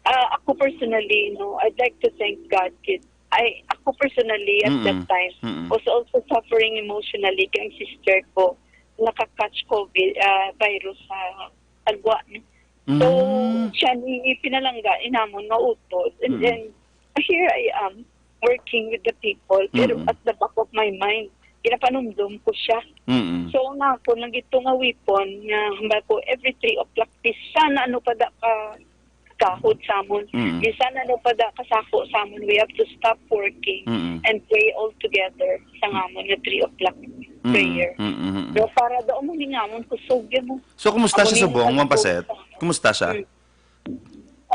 Ah, ako personally, no, I'd like to thank God gid. I, ako personally at that Mm-mm. time Mm-mm. was also suffering emotionally kay ang sister ko naka-catch COVID, ah, virus sa agwa, no? So, Mm. siya ni pinalangga inamon nga utod. And Mm. then, here I am, working with the people. Pero Mm. at the back of my mind, ginapanumdom ko siya. Mm. So, ang ako lang ito nga weapon nga hambal ko, every three o'clock, bisan ano pa da ka kahod sa amon, Mm. bisan ano pa da kasako sa amon, we have to stop working Mm. and pray all together sa amon nga three o'clock Mm. prayer. Mm, mm, mm. So, para daw mo ni ngamon kusog yun mo. So, kumusta Ako siya ni subong, Ma'am Paset? Kumusta siya? Mm.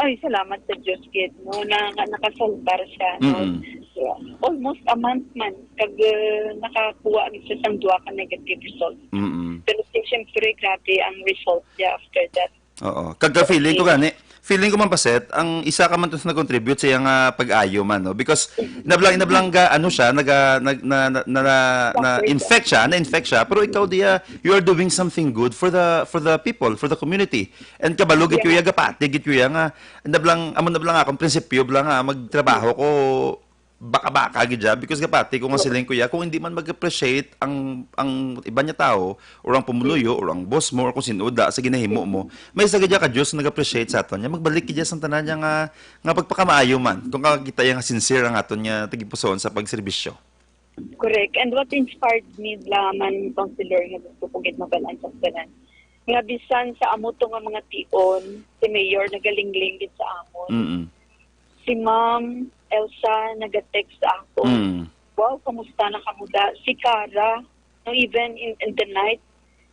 Ay, salamat sa Diyos, kid, no, na, na nakasalbar siya, no. Mm-mm. So, almost a month man, kag, uh, nakakuha gid siya sang duha ka negative result. Mm-mm. Pero si, siyempre, grabe ang result niya after that. Oo. Kag, uh, feeling ko Okay. gani, feeling ko man, Paset, ang isa ka man to sa nag-contribute sa iyang, ah, pag-ayo man, no? Because inablang, inablang ga, ano siya, naga, nag, na, na, na, na, na, Doctor siya. infect siya, na-infect siya, pero ikaw, diya, you are doing something good for the, for the people, for the community. And kabalo gid ko Yeah. iya, gapati gid ko iya nga, nablang, amo nablang akong prinsipyo bala nga magtrabaho ko baka-baka gid siya, because gapati ko nga Yes. siling ko iya, kung hindi man mag-appreciate ang, ang iba niya tao, or ang pumuluyo, Mm. or ang boss mo, or kung sino da sa ginahimo mo, may isa gid ka Diyos nag-appreciate sa aton niya, magbalik gid siya sa tanan niya nga, nga pagpakamaayo man, kung kakita iya nga sincere ang aton nga tagipusoon sa pagserbisyo. Correct. And what inspired me, laman, Counselor, nga gusto ko gid mabalaan sa tanan, nga bisan sa amo to nga mga tion, si Mayor nagalingling gid sa amon. Mm-mm. Si Ma'am Elsa nag-text sa ako. Mm. "Wow, kamusta na kamo da?" Si Cara, no, even in, in the night,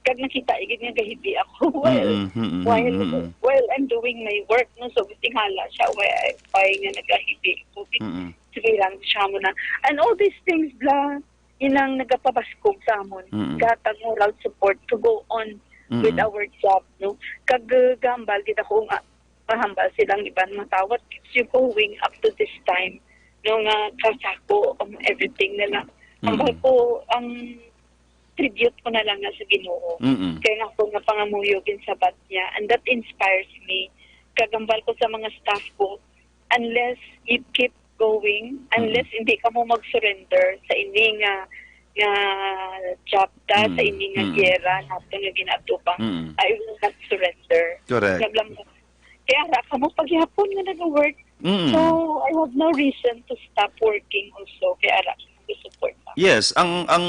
Kag nakita igid nga gahibi ako while, Mm-mm, mm-mm, while, mm-mm. while I'm doing my work, no? So, tingala siya, why, why nga nagahibi ko? Mm-mm. Sige lang siya mo na. And all these things, bla, inang nagapabaskog sa amon. Mm-mm. Gatag moral support to go on with Mm-mm. our job, no? Kag, uh, gambal gid ako nga mahambal silang iban matawat, keeps you going up to this time, no, nga kasako ang everything na lang. Hambal Mm. ko, ang tribute ko na lang na sa Ginoo. Mm-mm. Kay nga ako nga pangamuyo ginsabat niya, and that inspires me. Kag hambal ko sa mga staff ko, unless you keep going, Mm-mm. unless hindi ka mo mag-surrender sa ini nga, nga chapter, sa Mm. ini nga Mm. giyera nato nga ginaatubang, Mm. I will not surrender. Correct. Naglam-, kaya ara ka mo paghihapon nga nag-work. Mm. So, I have no reason to stop working also. Kaya ara ka mo support pa. Yes, ang, ang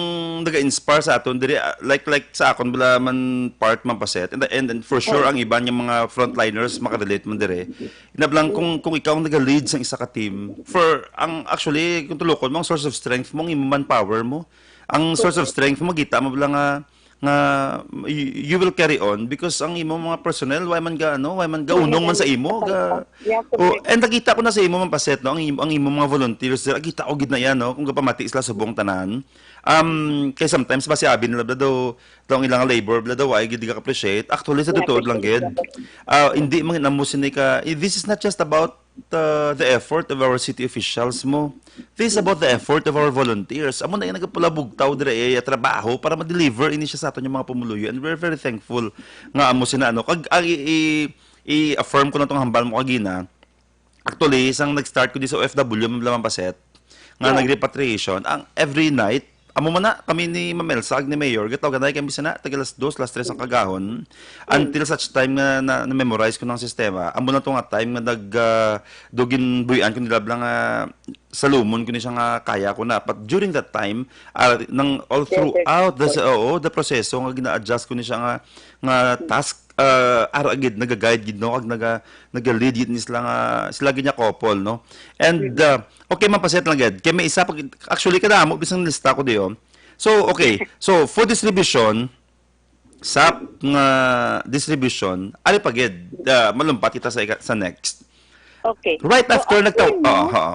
naga-inspire sa aton diri, ah, like, like sa akon bala man part man paset, and, and, and for sure, Oh. ang iban nga mga frontliners makarelate man diri. Inablang kung, kung ikaw ang naga-lead sa isa ka team, for, ang, actually, kung tulokon mo, ang source of strength mo, ang imo manpower mo. Ang source of strength mo, kita mo bala nga, nga y-, you will carry on because ang imo mga personnel, why man ga, ano, why man ga unong man sa imo, ga, Yeah, oh, correct. And nakita ko na sa imo, man paset, no, ang imo, ang imo mga volunteers, nakita ko gid na yan, no, kung gapamati sila subong tanan. Um, kay sometimes ba si abi nila bala daw, daw ang ilang labor, bala daw, ay gid ka-appreciate. Actually, sa Yeah, totoo lang gid. appreciate. Ah, hindi man amo sini ka, eh, this is not just about uh, the effort of our city officials mo. This is about the effort of our volunteers. Amo na yung nagapalabugtaw dira iya trabaho para ma-deliver ini siya sa aton yung mga pumuluyo. And we're very thankful nga amo sina, ano. Kag, ang i-, i-, i-affirm ko na tong hambal mo kagina. Actually, isang nag-start ko di sa O F W, Ma'am Lamang Paset, nga Yeah. nag-repatriation, ang every night, amo man na, kami ni Ma'am Elsa, ag ni Mayor, gataw-ganay kami sana, tag alas dos, alas tres ang kagahon, Mm. until such time nga na, na-memorize ko ng sistema, amo na to nga time nga nag, ah, dugin buyan ko nila lang, ah, salumon ko ni siya nga kaya ko na. But during that time, ah, nang all Yes, sir. throughout the, oo, the proseso nga gina-adjust ko ni siya nga, nga task, ah, ara gid, naga-guide gid, no? Ag naga-, naga-lead gid ni sila nga, sila gid niya couple, no? And, Mm. ah, okay, mapaset lang gid. Kay may isa pa gid, actually, kadamo, bisang lista ko diyo. So, okay. So, food distribution, sap nga distribution, ari pa gid, ah, malumpat kita sa ika-, sa next. Okay. Right So, after after nagtaw-, na, oo, oo.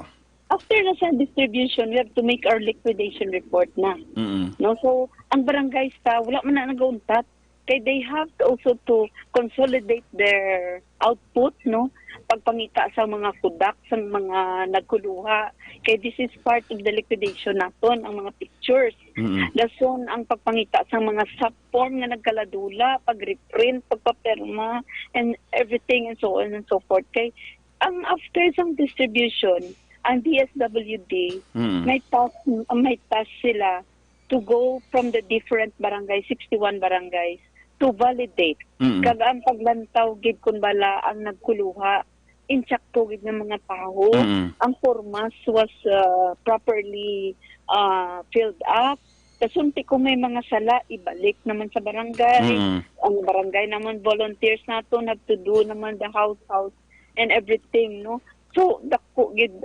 after na sa distribution, we have to make our liquidation report na. Mm-mm. No? So, ang barangays ta, wala man na nag-untat. Kay they have to also to consolidate their output, no? Pagpangita sa mga kudak, sa mga nagkuluha. Kay this is part of the liquidation naton, ang mga pictures. Mm-mm. Dason ang pagpangita sa mga sap form nga nagkaladula, pag-reprint, pagpapirma, and everything and so on and so forth. Kay ang after sang distribution, ang D S W D, Mm. may task, may task sila to go from the different barangay, sixty-one barangays, to validate. Mm. Kag ang paglantaw gid kun bala ang nagkuluha, insakto gid nga mga tawo. Mm. Ang formas was, uh, properly, uh, filled up. Kasunti kung may mga sala, ibalik naman sa barangay. Mm. Ang barangay naman, volunteers naton have to do naman the house-house and everything, no? So, dako gid,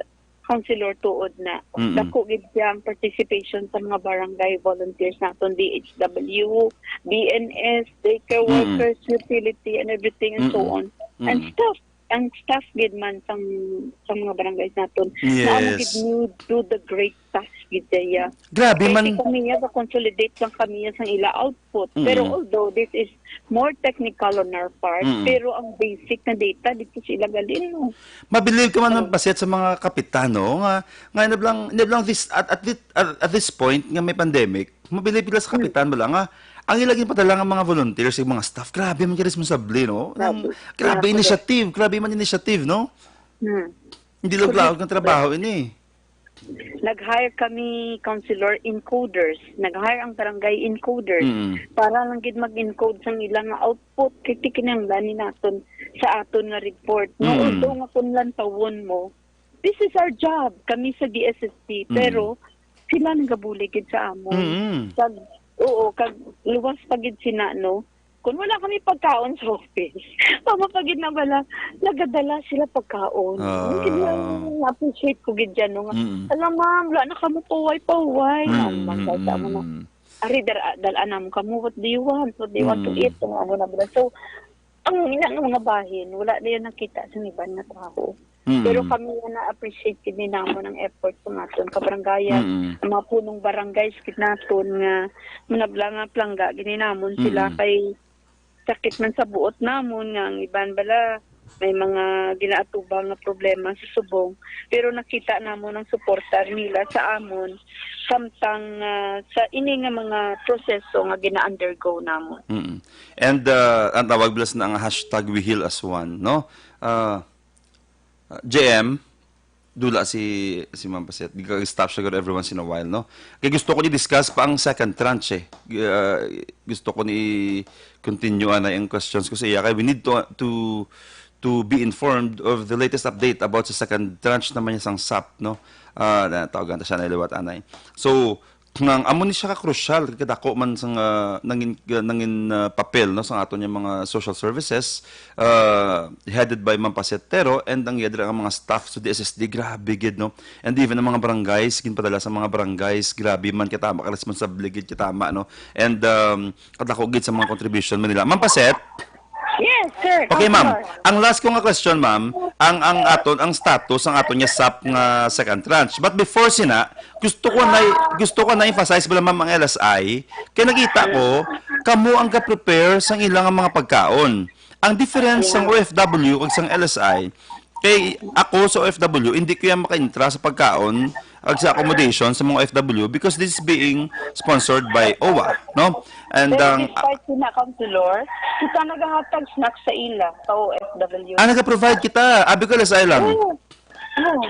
Councilor, tuod na. Mm-mm. Dako gid siya ang participation sa mga barangay volunteers naton, D H W, B N S, daycare Mm-mm. workers, utility, and everything, and so Mm-mm. on. And Mm-mm. staff, ang staff gid man sang, sang mga barangays naton, na amo gid Yes. ni do the great task gid siya. Grabe Kay man. si kami niya, ga-consolidate lang kami niya sang ila output. Pero Mm. although this is more technical on our part, Mm. pero ang basic na data dito sila galin, no? Mabilib ka man Oh. ng paset sa mga kapitan, no? Nga, nga nablang, nablang this, at, at, this, at, at this point nga may pandemic, mabilib pila sa Hmm. kapitan bala nga ang ila ginpadala nga mga volunteers, yung mga staff, grabe man ka responsable, no? Ang, Grabe. grabe Yeah, initiative, grabe man initiative, no? Hmm. Hindi lang Correct. laog ng trabaho ini. Nag-hire kami, Councilor, encoders. Nag-hire ang barangay encoders Mm. para lang gid mag-encode sang ilang output. Kay ti kinahanglan ni naton sa aton nga report. No, Mm. although nga kung lantawon mo, this is our job, kami sa D S S P. Mm. Pero sila nagabulig gid sa amon. Mm. Kag, oo, kag luwas pa gid sina, no? Kung wala kami pagkaon sa office, mama pa gid na bala, nagadala sila pagkaon. Ah. Ang gid lang, na-appreciate ko gid dyan, no, nga, Mm. "Ala, ma'am, wala na kamo pauway-pauway." Mm, Ma'am, ma'am, mm, sa amo na. mm. "Ari, dara-, dala namon kamo. What do you want? What do you want to Mm. eat?" Ang amo na bala. So, ang ina nga mga bahin, wala na yan nakita sa iban nga tao. Mm. Pero kami nga na-appreciate gid ni namon ang effort sa aton kabarangayan, Mm. ang mga punong barangays gid naton nga manabla nga plangga gid ni namon sila Mm. kay sakit man sa buot namon nga ang iban bala may mga ginaatubang nga problema sa subong, pero nakita namon ang suporta nila sa amon samtang ah, sa ini nga mga proseso nga gina-undergo namon. Mm. And uh, ang tawag bilas na ang hashtag We Heal as One, no? Uh, J M, dula si si Ma'am Paset. Di ka stop siya every once in a while, no? Kaya gusto ko ni discuss pa ang second tranche, eh. Uh, gusto ko ni continue na yung questions ko sa iya. Kaya we need to to to be informed of the latest update about sa second tranche naman niya sang sap, no? Uh, na tawagan ta siya na liwat anay. So, nang amo ni siya ka crucial, kadako man sang uh, nangin uh, nangin uh, papel, no, sang aton yung mga social services, uh, headed by Ma'am Paset Tero and ang yadra ang mga staff sa D S S D. Grabe gid, no? And even ang mga barangays, ginpadala sa mga barangays, grabe man, katama ka, responsable gid, katama, no? And um, kadako gid sa mga contribution mo nila. Ma'am Paset, Yes, sir. Okay, ma'am. Counselor. Ang last ko nga question, ma'am, ang ang aton ang status ang aton nga sap nga second tranche. But before sina, gusto ko na gusto ko na emphasize bala, ma'am, ang L S I kay nakita ko kamo ang ga-prepare sang ilang mga pagkaon. Ang difference sang O F W ug sang L S I, kay ako sa O F W, hindi ko yan makaintra sa pagkaon ag sa accommodation sa mga O F W because this is being sponsored by O W A, no? And Pero ang despite na, Counselor, kita nagahatag snacks sa ila, sa O F W. Ah, nag-provide kita. Abi ko, L S I lang. Oo. Oo.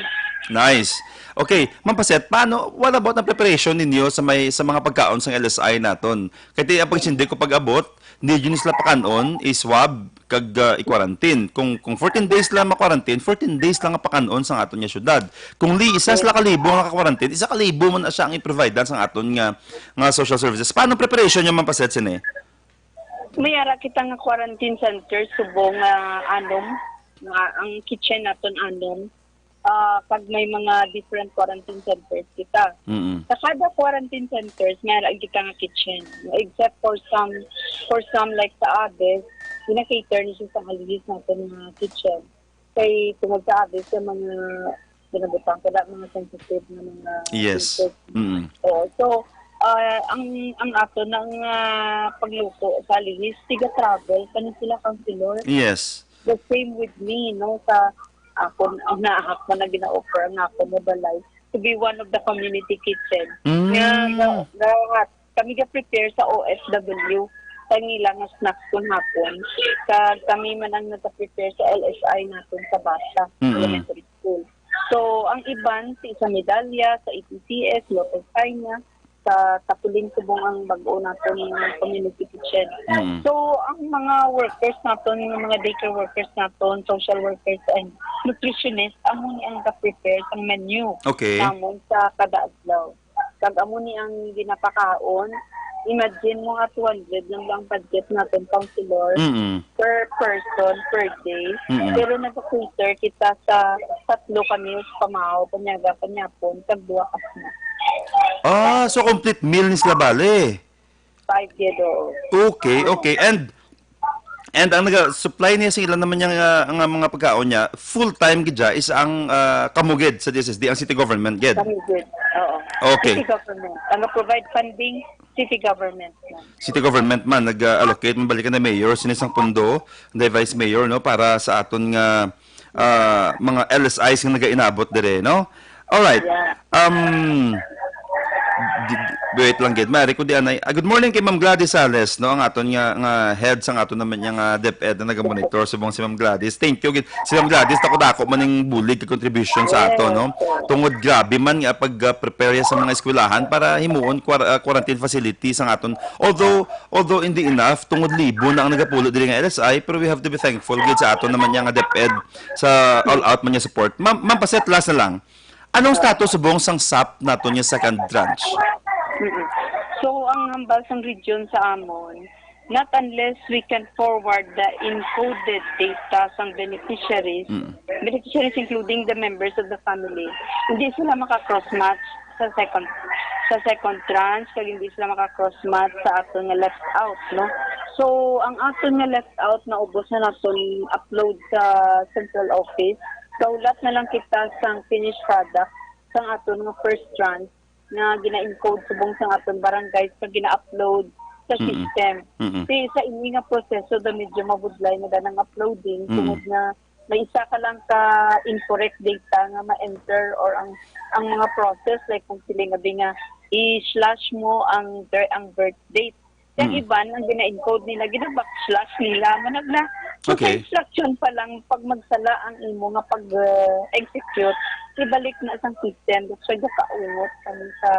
Nice. Okay, Ma'am Paset, paano, what about ang preparation ninyo sa may sa mga pagkaon sang L S I naton? Kay ti ang pagsindi ko pag-abot, hindi yun sila pakanon, i-swab, kag ah, i-quarantine. Kung kung fourteen days lang ma-quarantine, fourteen days lang ang pakanon sa aton nga syudad. Kung li isa sila kalibo nga ka-quarantine, isa kalibo man na siya ang i-provide sa aton nga nga social services. Paano preparation niyo, Ma'am Paset, sini? May ara kita nga quarantine center subong nga anom, nga ang kitchen naton anom. Ah, pag may mga different quarantine centers kita. Mm. Sa kada quarantine centers, may ara kita nga kitchen. Except for some, for some like sa Abes, gina-cater ni siya sa halihis naton nga kitchen. Kay tungod sa Abes, sa mga ginabutang ko na mga sensitive na mga Yes. cases. Mm. Oo. So, ah, ang ang ato nang ah, pagluto sa halihis, tiga travel pa ni sila, Counselor. Yes. The same with me, no, sa ako, ang naahak ko na gina-offer ang ako mo balay to be one of the community kitchen. Mm. Nga, nga, nga, kami ga-prepare sa O F W, sa nila nga snacks kung hapon. Sa kami man ang nag-prepare sa L S I natin sa Basa Mm-mm. Elementary School. So, ang iban, si sa Medalya, sa E T C S, Lotus Pina, sa Tapuling subong ang bag-o naton nga community kitchen. Mm. So, ang mga workers naton, yung mga daycare workers naton, social workers and nutritionist, amo ni ang ga-prepare sang menu Okay. namon sa kada adlaw. Kag amo ni ang ginapakaon. Imagine mo nga two hundred lang ang budget naton, Counselor, Mm. per person, per day. Mm-mm. Pero nag-cater kita sa tatlo kami sa pamahaw, panyaga, panyapon, kag duha ka snack. Ah, so complete meal ni sila bale. Five gid, oo. Okay, okay. And and ang naga-supply niya sa ila naman niya nga, nga mga pagkaon niya, full time gid siya is ang ah, kamo gid sa D S S D, ang city government gid. Kami gid, oo. Okay. City government. Ang provide funding, city government na. City government man nag-allocate, mabalik na mayor, sinisang pundo, the vice mayor, no, para sa aton nga ah, mga L S Is nga nagainabot dire, no? All right. Yeah. Um di- di- wait lang gid. Mari ko di anay. Ah, good morning kay Ma'am Gladys Sales, no? Ang aton nga nga head sang aton naman niya nga DepEd na nagamonitor subong si Ma'am Gladys. Thank you gid. Si Ma'am Gladys, tako-tako man ning bulig ka contribution sa ato, no? Tungod grabe man nga pag-prepare sa mga eskwelahan para himuon kwar- ah, quarantine facility sa aton. Although although hindi enough, tungod libo na ang nagapulo diri nga L S I, pero we have to be thankful gid sa aton naman niya nga DepEd sa all out man niya support. Ma'am, Ma'am Paset, last na lang. Anong status subong sang sap naton nga second tranche? Mm-mm. So, ang hambal sang region sa amon, not unless we can forward the encoded data sang beneficiaries, Mm. beneficiaries including the members of the family, hindi sila maka-cross-match sa second. sa second tranche, kag hindi sila maka-cross match sa aton nga left out, no? So, ang aton nga left out, naubos na naton upload sa central office. Kaulat na lang kita sang finished product sang aton nga first tranche nga gina-encode subong sang aton barangay sa gina-upload sa Mm-mm. system. Mm-mm. Kay sa ini nga proseso, da medyo mabudlay na danang uploading, Mm-mm. tungod nga may isa ka lang ka incorrect data nga ma-enter, or ang, ang mga process, like kung sila nga di nga i-slash mo ang bir-, ang birth date. Kaya Mm. iban ang gina-encode nila, gina-backslash nila. Manag na, so sa Okay. instruction pa lang, pag magsala ang imo nga pag, uh, execute, ibalik na sa system. That's why gakaungot kami sa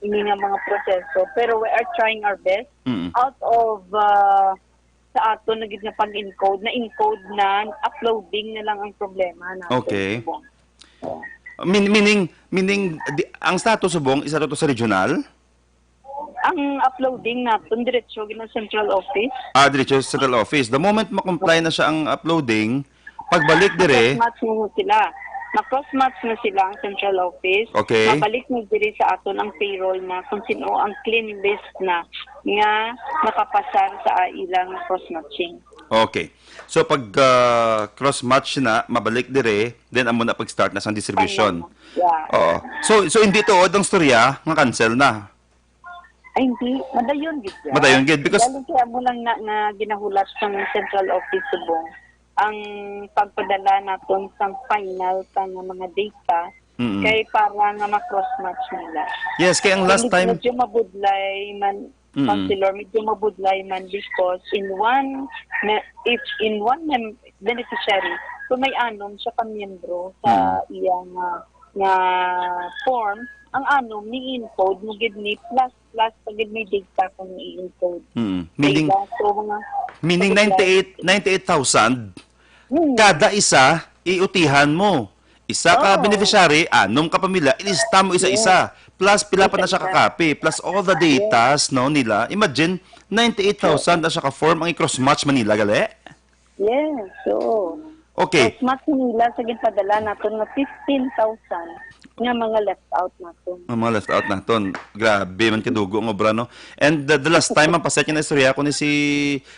ini nga mga proseso. Pero we are trying our best. Mm. Out of, uh, sa aton na gid nga pag-encode, na-encode na, uploading na lang ang problema natin. Okay. Subong. Oh. Mean-, meaning, meaning, di, ang status subong, isa to, to sa regional? Ang uploading naton, diretso gid ang central office. Ah, diretso sa central office. The moment ma-comply na siya ang uploading, pagbalik dire, Cross-match na sila. Ma-cross-match na sila ang central office. Okay. Mabalik na diri sa aton ang payroll na kung sino ang clean list na nga nakapasar sa ilang cross-matching. Okay. So, pag, ah, cross-match na, mabalik dire, then amo na pag-start na sang distribution. Final na. Yeah. Oo. So, so hindi tuod ang storya nga cancel na? Ay, hindi. Madayon gid siya. Madayon gid, because Galing kaya mo lang na, na ginahulat sa central office subong ang pagpadala naton sang final pa nga mga data Mm-mm. kay para nga ma-cross-match nila. Yes, kay ang last Medyo, time medyo mabudlay man, Mm-mm. Councilor, medyo mabudlay man because in one, me-, if in one mem-, beneficiary, kung may anom siya ka miyembro sa Mm. iyang, ah, nga form, ang anom ni-encode mo gid ni plus, plus pa gid may data kung i-encode. Mm. Sa Meaning, iba, so, mga meaning sa ninety-eight, ninety-eight thousand, Hmm. kada isa, iutihan mo. Isa ka Oo. beneficiary, anom ka pamilya, ilista mo isa-isa. Yes. Plus, pila pa na siya Isa-isa. ka copy. Plus, all the Yes. datas, no, nila. Imagine, ninety-eight thousand na siya ka form ang i-cross-match man nila, gali? Yes, oo. Okay. Cross-match nila sa ginpadala naton nga fifteen thousand nga mga left out naton. Ang mga left out naton. Grabe man kadugo ang obra, no? And the, the last time, ang paset nga naistorya ko ni si,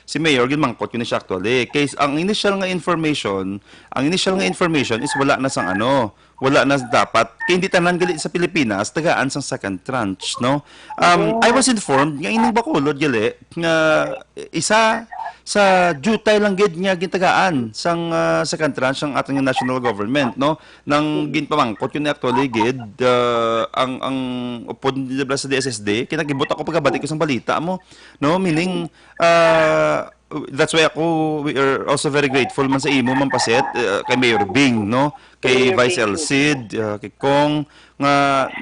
si Mayor, ginmangkot ko ni siya actually. Kay ang initial nga information, ang initial nga information is wala na sang ano, wala na dapat. Kay hindi tanan gali sa Pilipinas tagaan sang second tranche, no? Um, Oo. I was informed nga ining Bacolod gali nga isa sa diutay lang gid nga gintagaan sang, ah, second tranche ang aton nga national government, no? Nang ginpamangkot ko ni actually gid, ah, ang, ang upod nila sa D S S D, kinagibuot ako pagkabati ko sang balita mo, no? Meaning, ah, that's why ako, we are also very grateful man sa imo, Ma'am Paset, ah, kay Mayor Bing, no? Kay Mayor Vice Bing. Elcid, ah, kay Cong, nga,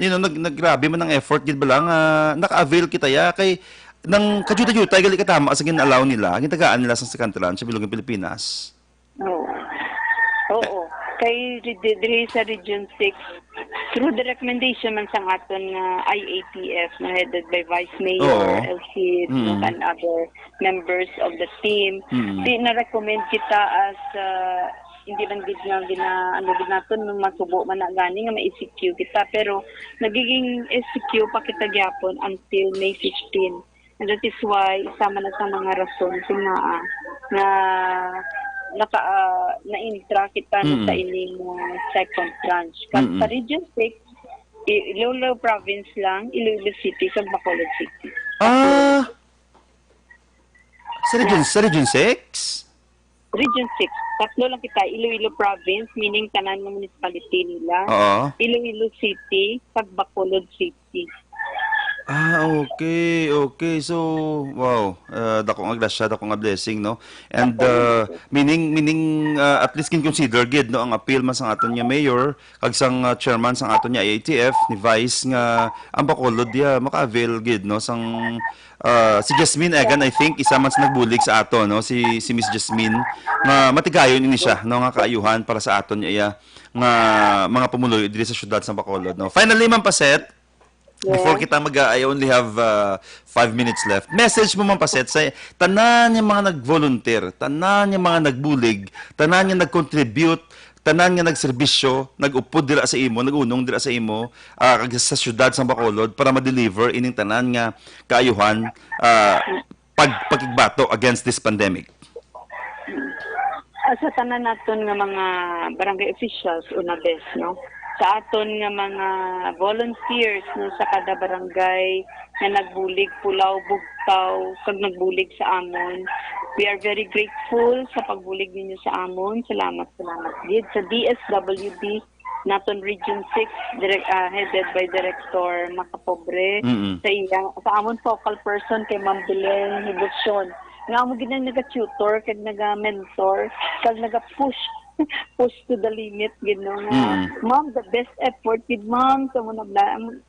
you know, nag-, naggrabe man ang effort gid bala nga naka-avail kita ya kay nang kadyutay-dyutay gali katama sa gin-allow nila, gintagaan nila sa second tranche sa bilog nga Pilipinas. Oo. Oo. Kay di-, di-, diri sa Region six, through the recommendation man sang aton nga I A T F, na headed by Vice Mayor Oo. Elcid, no, Mm. and other members of the team, Mm. di na-recommend kita as, uh, hindi man gid nga gina-, ano gid naton, nung masubo man na gani nga ma-E C Q kita, pero nagiging E C Q pa kita gyapon until May fifteen. And that is why, isa man na sa mga rason kung nga, ah, nga naka-, ah, na-intra kita na sa Mm. ining, ah, second tranche. Kag Mm-mm. sa Region six, I-, Iloilo Province lang, Iloilo City, kag Bacolod City. Ah, sa Region, Yeah. sa Region six? Region six. Tatlo lang kita, Iloilo Province, meaning tanan nga municipality nila. Oo. Iloilo City, kag Bacolod City. Ah, okay, okay. So, wow, ah, dako nga grasya, dako nga blessing, no? And, Dako nga uh, blessing. meaning, meaning, uh, at least kin-consider gid, no, ang appeal man sang aton nga mayor, kag sang, uh, chairman sang aton nga I A T F, ni Vice, nga ang Bacolod, yeah, maka-avail gid, no, sang, uh, si Jasmine Egan, I think, isa man sa nagbulig sa aton, no, si, si Miss Jasmine, nga matigayon ini siya, no, nga kaayuhan para sa aton nga iya, nga mga pumuluyo diri sa siyudad sang Bacolod, no. Finally, Ma'am Paset, Before Yes. kita mag, I only have, uh, five minutes left. Message mo, Ma'am Paset, sa tanan nga mga nag-volunteer, tanan nga mga nagbulig, tanan nga nag-contribute, tanan nga nagserbisyo, nag-upod dira sa imo, nag-unong dira sa imo, ah, kag sa siyudad sang Bacolod para ma-deliver ining tanan nga kaayuhan, ah, pag-, pakigbato against this pandemic? Ah, sa tanan naton nga mga barangay officials, una bes, no? Sa aton nga mga volunteers, no, sa kada barangay nga nagbulig, Pulao, Bugtaw, kag nagbulig sa amon. We are very grateful sa pagbulig ninyo sa amon. Salamat, salamat gid. Sa D S W D, naton Region six, direk-, ah, headed by Director Macapobre. Mm-mm. Sa iya, sa amon focal person kay Ma'am Belen Hibucion. Nga amo gid ang naga-tutor, kag naga-mentor, kag naga-push, push to the limit gid, no, nga, Mm. "Ma'am, the best effort gid, ma'am, sa mga,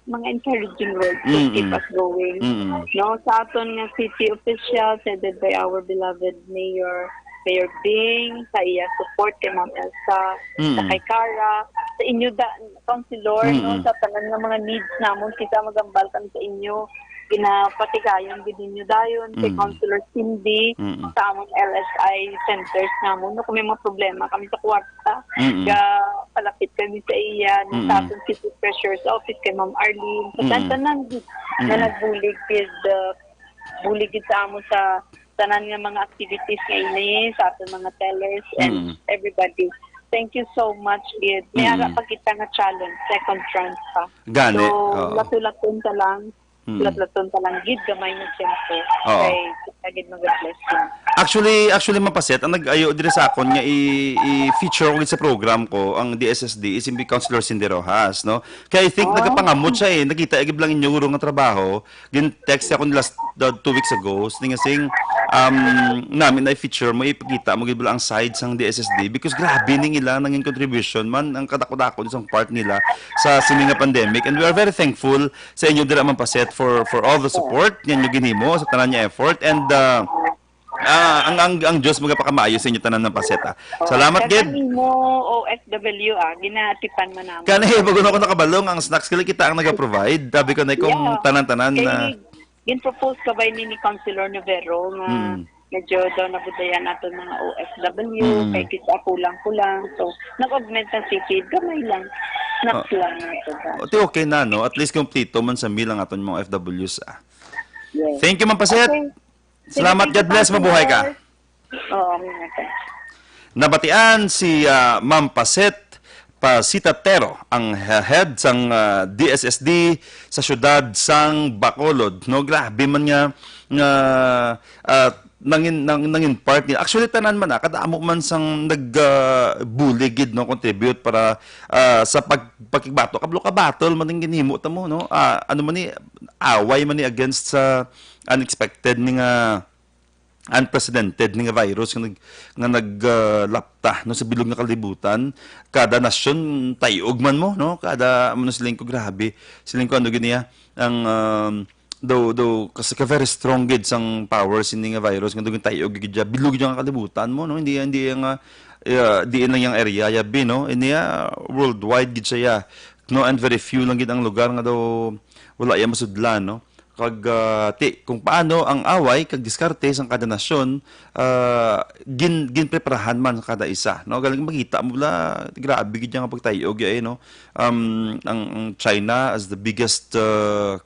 mga encouraging words to Mm-mm. keep us going." Mm-mm. No, sa aton nga city officials, headed by our beloved Mayor, Mayor Bing, sa iya support kay Ma'am Elsa, Mm. sa kay Cara, sa inyo da, Councilor, no, Mm-mm. sa tanan nga mga needs namon, kita magambal kami sa inyo. Ginapatigayon gid ninyo dayon kay Mm. Councilor Cindy, Mm-mm. sa among L S I centers namon, no, kung may mga problema kami sa kwarta, Mm-mm. ga palapit kami sa iya, no, sa Mm-mm. atong city treasurer's office kay Ma'am Arlene, sa Mm-mm. tanan gid nga Mm-mm. nagbulig gid, uh, bulig gid sa amo sa tanan nga mga activities nga ini, sa aton mga tellers and Mm. everybody. Thank you so much gid. May Mm-mm. ara pa kita nga challenge, second tranche pa. Gani, So, oo. latulaton ta lang. Mm. Latulaton ta lang gid, gamay nga tiyempo. Oo. Kay kita gid mag-bless yun. Actually, actually, Ma'am Paset, ang nag-ayo diri sa akon nga i-, i-feature ko gid sa program ko ang D S S D is si Councilor Cindy Rojas, no? Kaya I think Oh. nagapangamot siya eh. Nakita gid lang inyo guro nga trabaho. Gin-text ako nila s-, the two weeks ago. Sining nga sing, um, namin na i-feature mo, ipakita mo gid bala ang side sang D S S D because grabe ning ila nangin contribution man ang kadako-dako sang part nila sa sini nga pandemic. And we are very thankful sa inyo dira, Ma'am Paset, for, for all the support nga inyo ginhimo sa tanan nga effort. And, uh, ah, ang, ang, ang Diyos magapakamaayo sa inyo tanan, Ma'am Paset, ah. Salamat Kag gid. Ang imo O F W, ah, ginatipan man naman. Kani, bago na ako nakabalong, ang snacks kali kita ang nag-provide. Sabi ko na kung Yeah. tanan-tanan Kay na. Gin-propose ka ba ni, ni Councilor Novero nga Mm. medyo daw nabudayan nato mga O F W, Mm. kay kita kulang-kulang. So, nag-augment ang city, gamay lang. Snacks Oh. lang nato ba? O, ti okay na, no? At least kompleto man sa meal ang aton mga O F Ws, ah. Yes. Thank you, Ma'am Paset. Okay. Salamat. Sige, God bless. sige, Mabuhay ka. Councilor. Oo, okay. Nabatian si, ah, Ma'am Paset Pasitatero, ang he-, head sang, ah, D S S D sa siyudad sang Bacolod. No, grabe man nga, nga, ah, nangin, nang, nangin part nila. Actually, tanan man, ah, kadamo man sang nag, ah, bulig gid, no, contribute para, ah, sa pag, pakigbato. Kablo ka battle man ang ginhimo ta mo, no? Ah, ano man ni, away man ni against sa unexpected ni nga unprecedented ni nga virus nga nag, nga nag, ah, lapta, no, sa bilog nga kalibutan. Kada nasyon, tayog man mo, no? Kada, ano, siling ko, grabe. Siling ko, ano gid niya, ang, um, daw, daw, kasi ka very strong gid sang power sini nga virus, nga daw tayog gid siya, bilog siya nga kalibutan mo, no? Hindi, hindi yang, ah, ah, diin lang yang area, yabi, no? Ini, ah, worldwide gid siya, ya. No, and very few lang gid ang lugar nga daw wala iya masudlan, no? Kag, ah, ti, kung paano ang away kag diskarte sang kada nasyon, ah, gin-, ginpreparahan man kada isa, no? Galing makita mo la, grabe gid nga pagtayog, eh, no? Um, ang, ang China as the biggest, ah,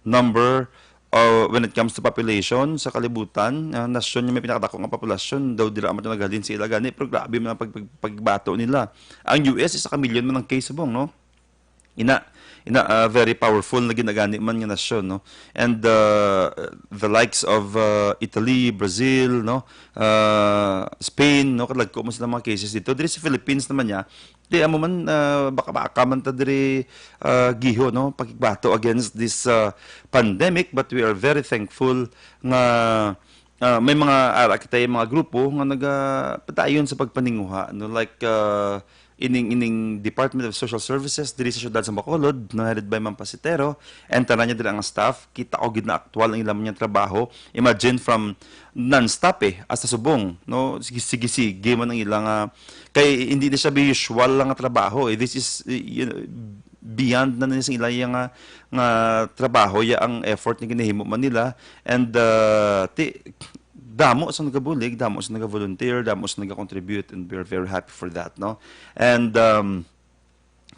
number, uh, when it comes to population sa kalibutan, ah, nasyon nga may pinakadako nga populasyon, daw dira man naghalin sa ila gani, pero grabe man ang pag-, pag-, pagbato nila. Ang U S, isa ka milyon man ang case, subong, no? Ina, ina, ah, very powerful na ginagani man nga nasyon, no? And, ah, the likes of, ah, Italy, Brazil, no? Ah, Spain, no? Kadagko man sila mga cases dito. Diri sa Philippines naman niya, di amo man, ah, baka-baka man ta diri, ah, giho, no? Pakigbato against this, ah, pandemic, but we are very thankful nga, ah, may mga ara kita, mga grupo nga nagapadayon sa pagpaninguha, no? Like, ah, ining, ining Department of Social Services diri sa siyudad sa Bacolod, no, headed by Ma'am Pasitero, and tanan niya dira ang staff, kita ko gid na aktual ang ilang mga trabaho. Imagine from non-stop, eh, hasta subong, no, sige, sige, sige man ang ilang, ah, kay hindi na siya usual lang nga trabaho, eh. This is, eh, you know, beyond na ni sa ila nga, nga trabaho, ya ang effort nga ginahimo man nila, and, ah, ti, damo sa nagabulig, damo sa nagavolunteer, damo sa nagacontribute, and we're very happy for that, no? And, um,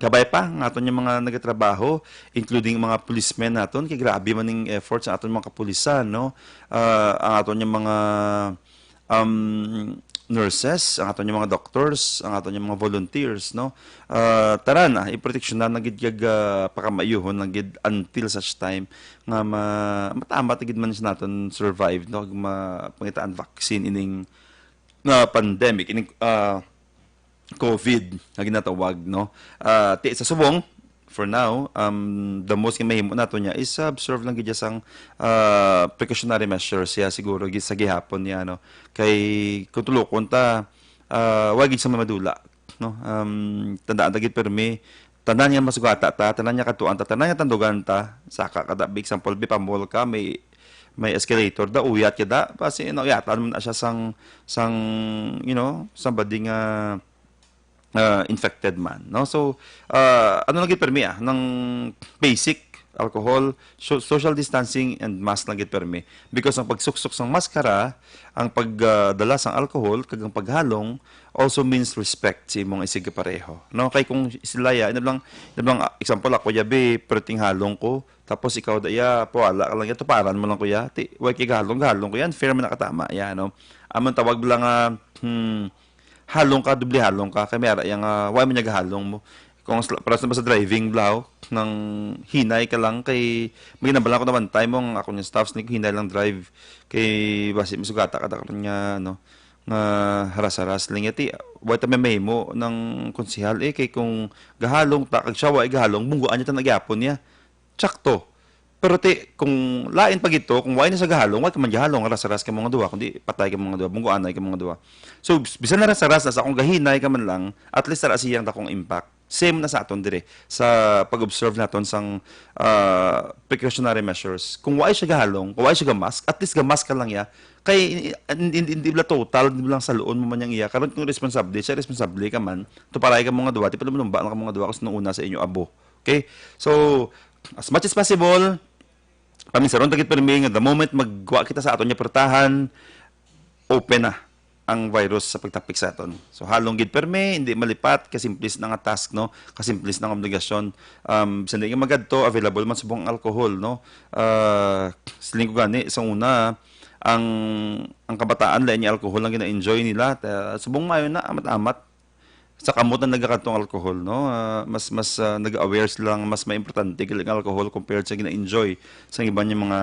kabay pa, ang aton yung mga nagatrabaho, including mga policemen naton, kay grabe man ning efforts sa aton mga kapulisan, no? Ah, ang aton yung mga, um, nurses, ang aton yung mga doctors, ang aton yung mga volunteers, no? Ah, tanan, ah, iproteksyonan na gid kag, ah, pakamaayuhon na gid until such time nga ma-, matama ta gid man sa naton survive, no? Kag mapangitaan vaccine ining, ah, pandemic, ining, ah, COVID nga ginatawag, no? Ah, ti sa subong, for now, um, the most nga mahimo nato niya is observe lang gid sang, ah, precautionary measures siya siguro gid sa gihapon niya, no? Kay kung tulokon ta, ah, wa gid sa mamadula, no? Um, tandaan ta gid permi, tanan nga masugata ta, tanan nga katuan ta, tanan nga tandugan ta, saka kada, big example, bi, pa-mall ka, may, may escalator, da, uyat ka da, basi nauyatan mo na siya sang, sang, you know, somebody nga, ah, infected man, no? So, ah, ano lang gid permi, ah, ng basic, alcohol, so-, social distancing, and mask lang gid permi. Because ang pagsuksok sang maskara, ang pagdala sang alcohol, kag ang paghalong, also means respect sa imong isigkapareho, no? Kay kung sila ya, inablang, inablang, ah, example, ako ya, bi, perting halong ko, tapos ikaw da ya, pawala ka lang ya, tuparan mo lang ko ya, ti, way kay gahalong, gahalong ko yan, fair man nakatama ya, no? Amon tawag lang nga, hmm, halong ka, doble halong ka, kay may ara yang, ah, way man niya gahalong mo. Kung sla-, para sa, sa driving, blaw, nang hinay ka lang, kay may ginambalan ko na one time, ang ako yung staffs, ni hinay lang drive, kay basi masugata ka, da karon nga, ano, nga haras-haras lang. Yati, way ta may mahimo ng konsehal, eh, kay kung gahalong ta, kag siya, way gahalong, bungguan niya ta nagyapon niya. Tsakto. Pero ti, kung lain pa gito, kung way na sa gahalong, way ka man gahalong, haras-haras ka mga duwa, kundi patay ka mga duwa, bungguanay ka mga duwa. So, bis-, bisan na haras-haras na sa akong gahinay ka man lang, at least ara siyang dakong impact. Same na sa aton dire, sa pag-observe naton sang, ah, precautionary measures. Kung way siya gahalong, kung way siya gamask, at least gamask ka lang ya. Kay, hindi, hindi, hindi bala total, hindi bala saluon mo man yang iya. Karon kung responsable siya, responsable ka man, tuparay ka mga duwa, ti pala malumba lang ka mga duwa, kasi nung una sa inyo abo. Okay? So, as much as possible, paminsaron ta gid permi nga the moment magwa kita sa aton nga portahan, open na ang virus sa pagtapik sa aton. So, halong gid permi, hindi malipat, kasimplis na nga task, no? Kasimplis na nga obligasyon. Um, sa hindi nga magadto, available man subong ang alcohol, no? Ah, siling ko gani, sa una, ang, ang kabataan, lain niya alcohol ang gina-enjoy nila. Ta-, subong mayo na, amat-amat, sa kamot na nagakadtong alcohol, no? Ah, mas, mas, ah, nag-aware sila nga mas maimportante gali ang alcohol compared sa gina-enjoy sa iban nga mga,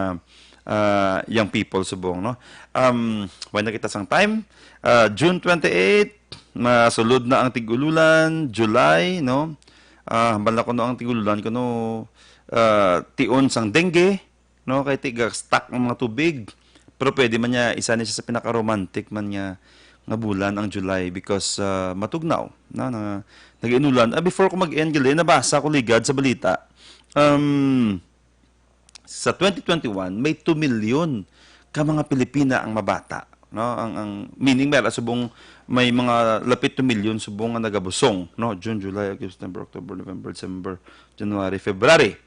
ah, young people subong, no? Um, way na kita sang time. Ah, June twenty-eight, masulod na ang tig-ululan, July, no? Ah, hambal na kuno ang tig-ululan kuno, ah, tion sang dengue, no? Kay tiga-stuck ang mga tubig. Pero pwede man niya, isa ni siya sa pinaka-romantic man nga, nga bulan ang July because, ah, matugnaw, no? Na, nag-inulan. Ah, before ko mag-end, gali, nabasa ko ligad sa balita. Um, sa twenty twenty-one, may two million ka mga Pilipina ang mabata, no? Ang, ang meaning, may subong, may mga lapit two million subong nga nagabusong, no? June, July, August, September, October, November, December, January, February.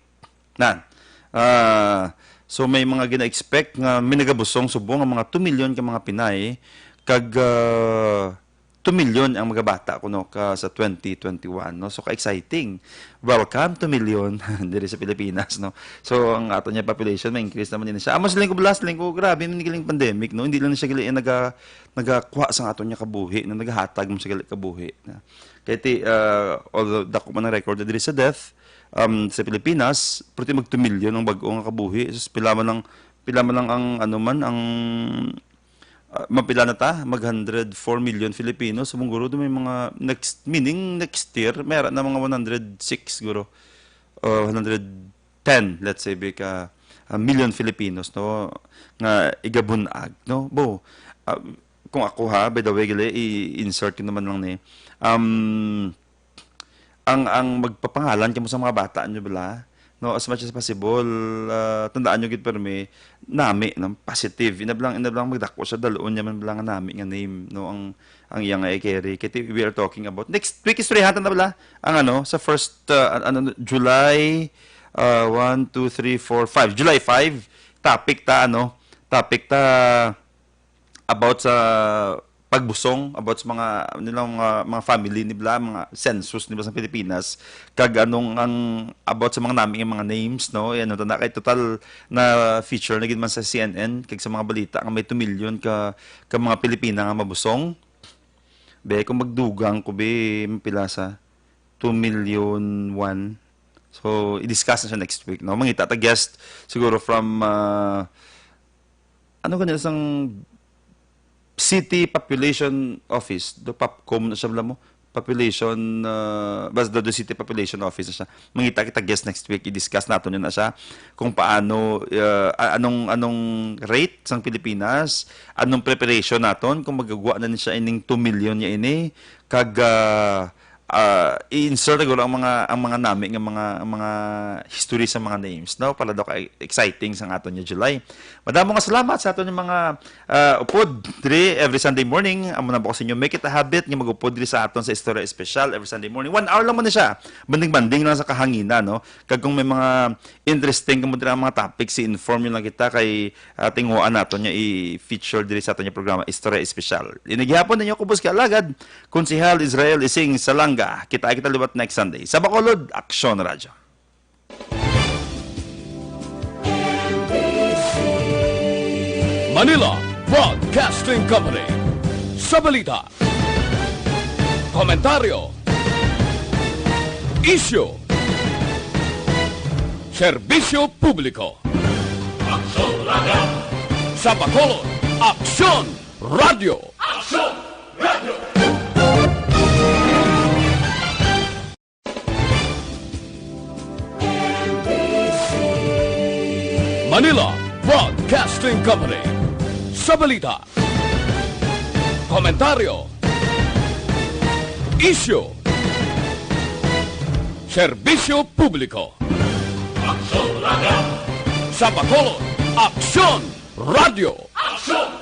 Na. Ah, so may mga gina-expect nga may nagabusong subong ang mga two million ka mga Pinay, kag, ah, two million ang mga bata kuno ka sa twenty twenty-one, no? So ka-exciting. Welcome two million diri sa Pilipinas, no? So ang ato niya population may increase naman din siya. Amo siling ko blas, siling ko grabe man giling pandemic, no? Hindi lang siya gali naga nagakuha sa ato niya kabuhi, no? Nagahatag mo sa gali kabuhi. Na. Kay ti, ah, although dako man ang record diri sa death, um, sa Pilipinas, perti mag two million ang bag-o nga kabuhi. Sus, pila man lang, pila man lang ang, ano man, ang, ah, mapila na ta? Mag hundred four million Filipinos. Subong guro, may mga next, meaning next year, may ara na mga one hundred six guro. Uh, one hundred ten, let's say, bika, ah, million Filipinos, no, nga igabunag, no? Bo, ah, kung ako ha, by the way, gali, i-insert ko naman lang ni, um, ang, ang magpapangalan kamo sa mga bata nyo bala, no, as much as possible, ah, tandaan nyo gid permi, nami, no, positive. Inablang, inablang magdako sa dalon niya man bala nga nami nga name, no, ang, ang iya nga i-carry. Kay ti-, we are talking about next week, istoryahan ta na bala ang ano, sa first, ah, an-, ano, July, ah, one, two, three, four, five. July five, topic ta, ano, topic ta, about sa pagbusong, about sa mga, nilang mga, mga family nila, mga census nila sa Pilipinas, kag anong ang about sa mga nami nga mga names, no? Yan, no? Tanda kay total na feature na gid man sa C N N, kag sa mga balita nga may two million ka, ka mga Pilipina nga mabusong. Be, kung magdugang ko, be, mapila sa two million one. So, i-discuss na siya next week, no? Mangita ta guest siguro from, ah, ano ka nila sang City Population Office, do Popcom na siya, alam mo? Population, ah, basta do City Population Office na siya. Mangita kita guest next week, i-discuss naton yun na siya kung paano, ah, a-, anong, anong rate sang Pilipinas, anong preparation naton kung magagwa na ni siya ining two million niya ini, kag, ah, ah, i-insert guro ang mga, ang mga nami nga mga, ang mga history sa mga names, no? Para daw ka exciting sang aton nga July. Madamo nga salamat sa aton nga mga, ah, upod diri every Sunday morning. Amo na ba ko sa inyo, make it a habit nga mag-upod diri sa aton sa Istorya Espesyal every Sunday morning. One hour lang man na siya. Banding-banding lang sa kahanginan, no? Kag kung may mga interesting kamo dira nga mga topics, i-inform nyo lang kita kay, ah, tinguhaan naton nga i-feature diri sa aton nga programa, Istorya Espesyal. Ini gihapon ninyo kubos ka alagad, Konsehal Israel Ising Salanga. Kita kita liwat next Sunday. Sa Bacolod, Aksyon Radyo. Manila Broadcasting Company. Sa balita, komentaryo, isyu, serbisyo publiko. Aksyon Radyo. Sa Bacolod, Aksyon Radyo. Aksyon Radyo. Manila Broadcasting Company. Sa balita, komentaryo, isyu, serbisyo publiko. Aksyon Radyo. Sa Bacolod, Aksyon Radyo. Aksyon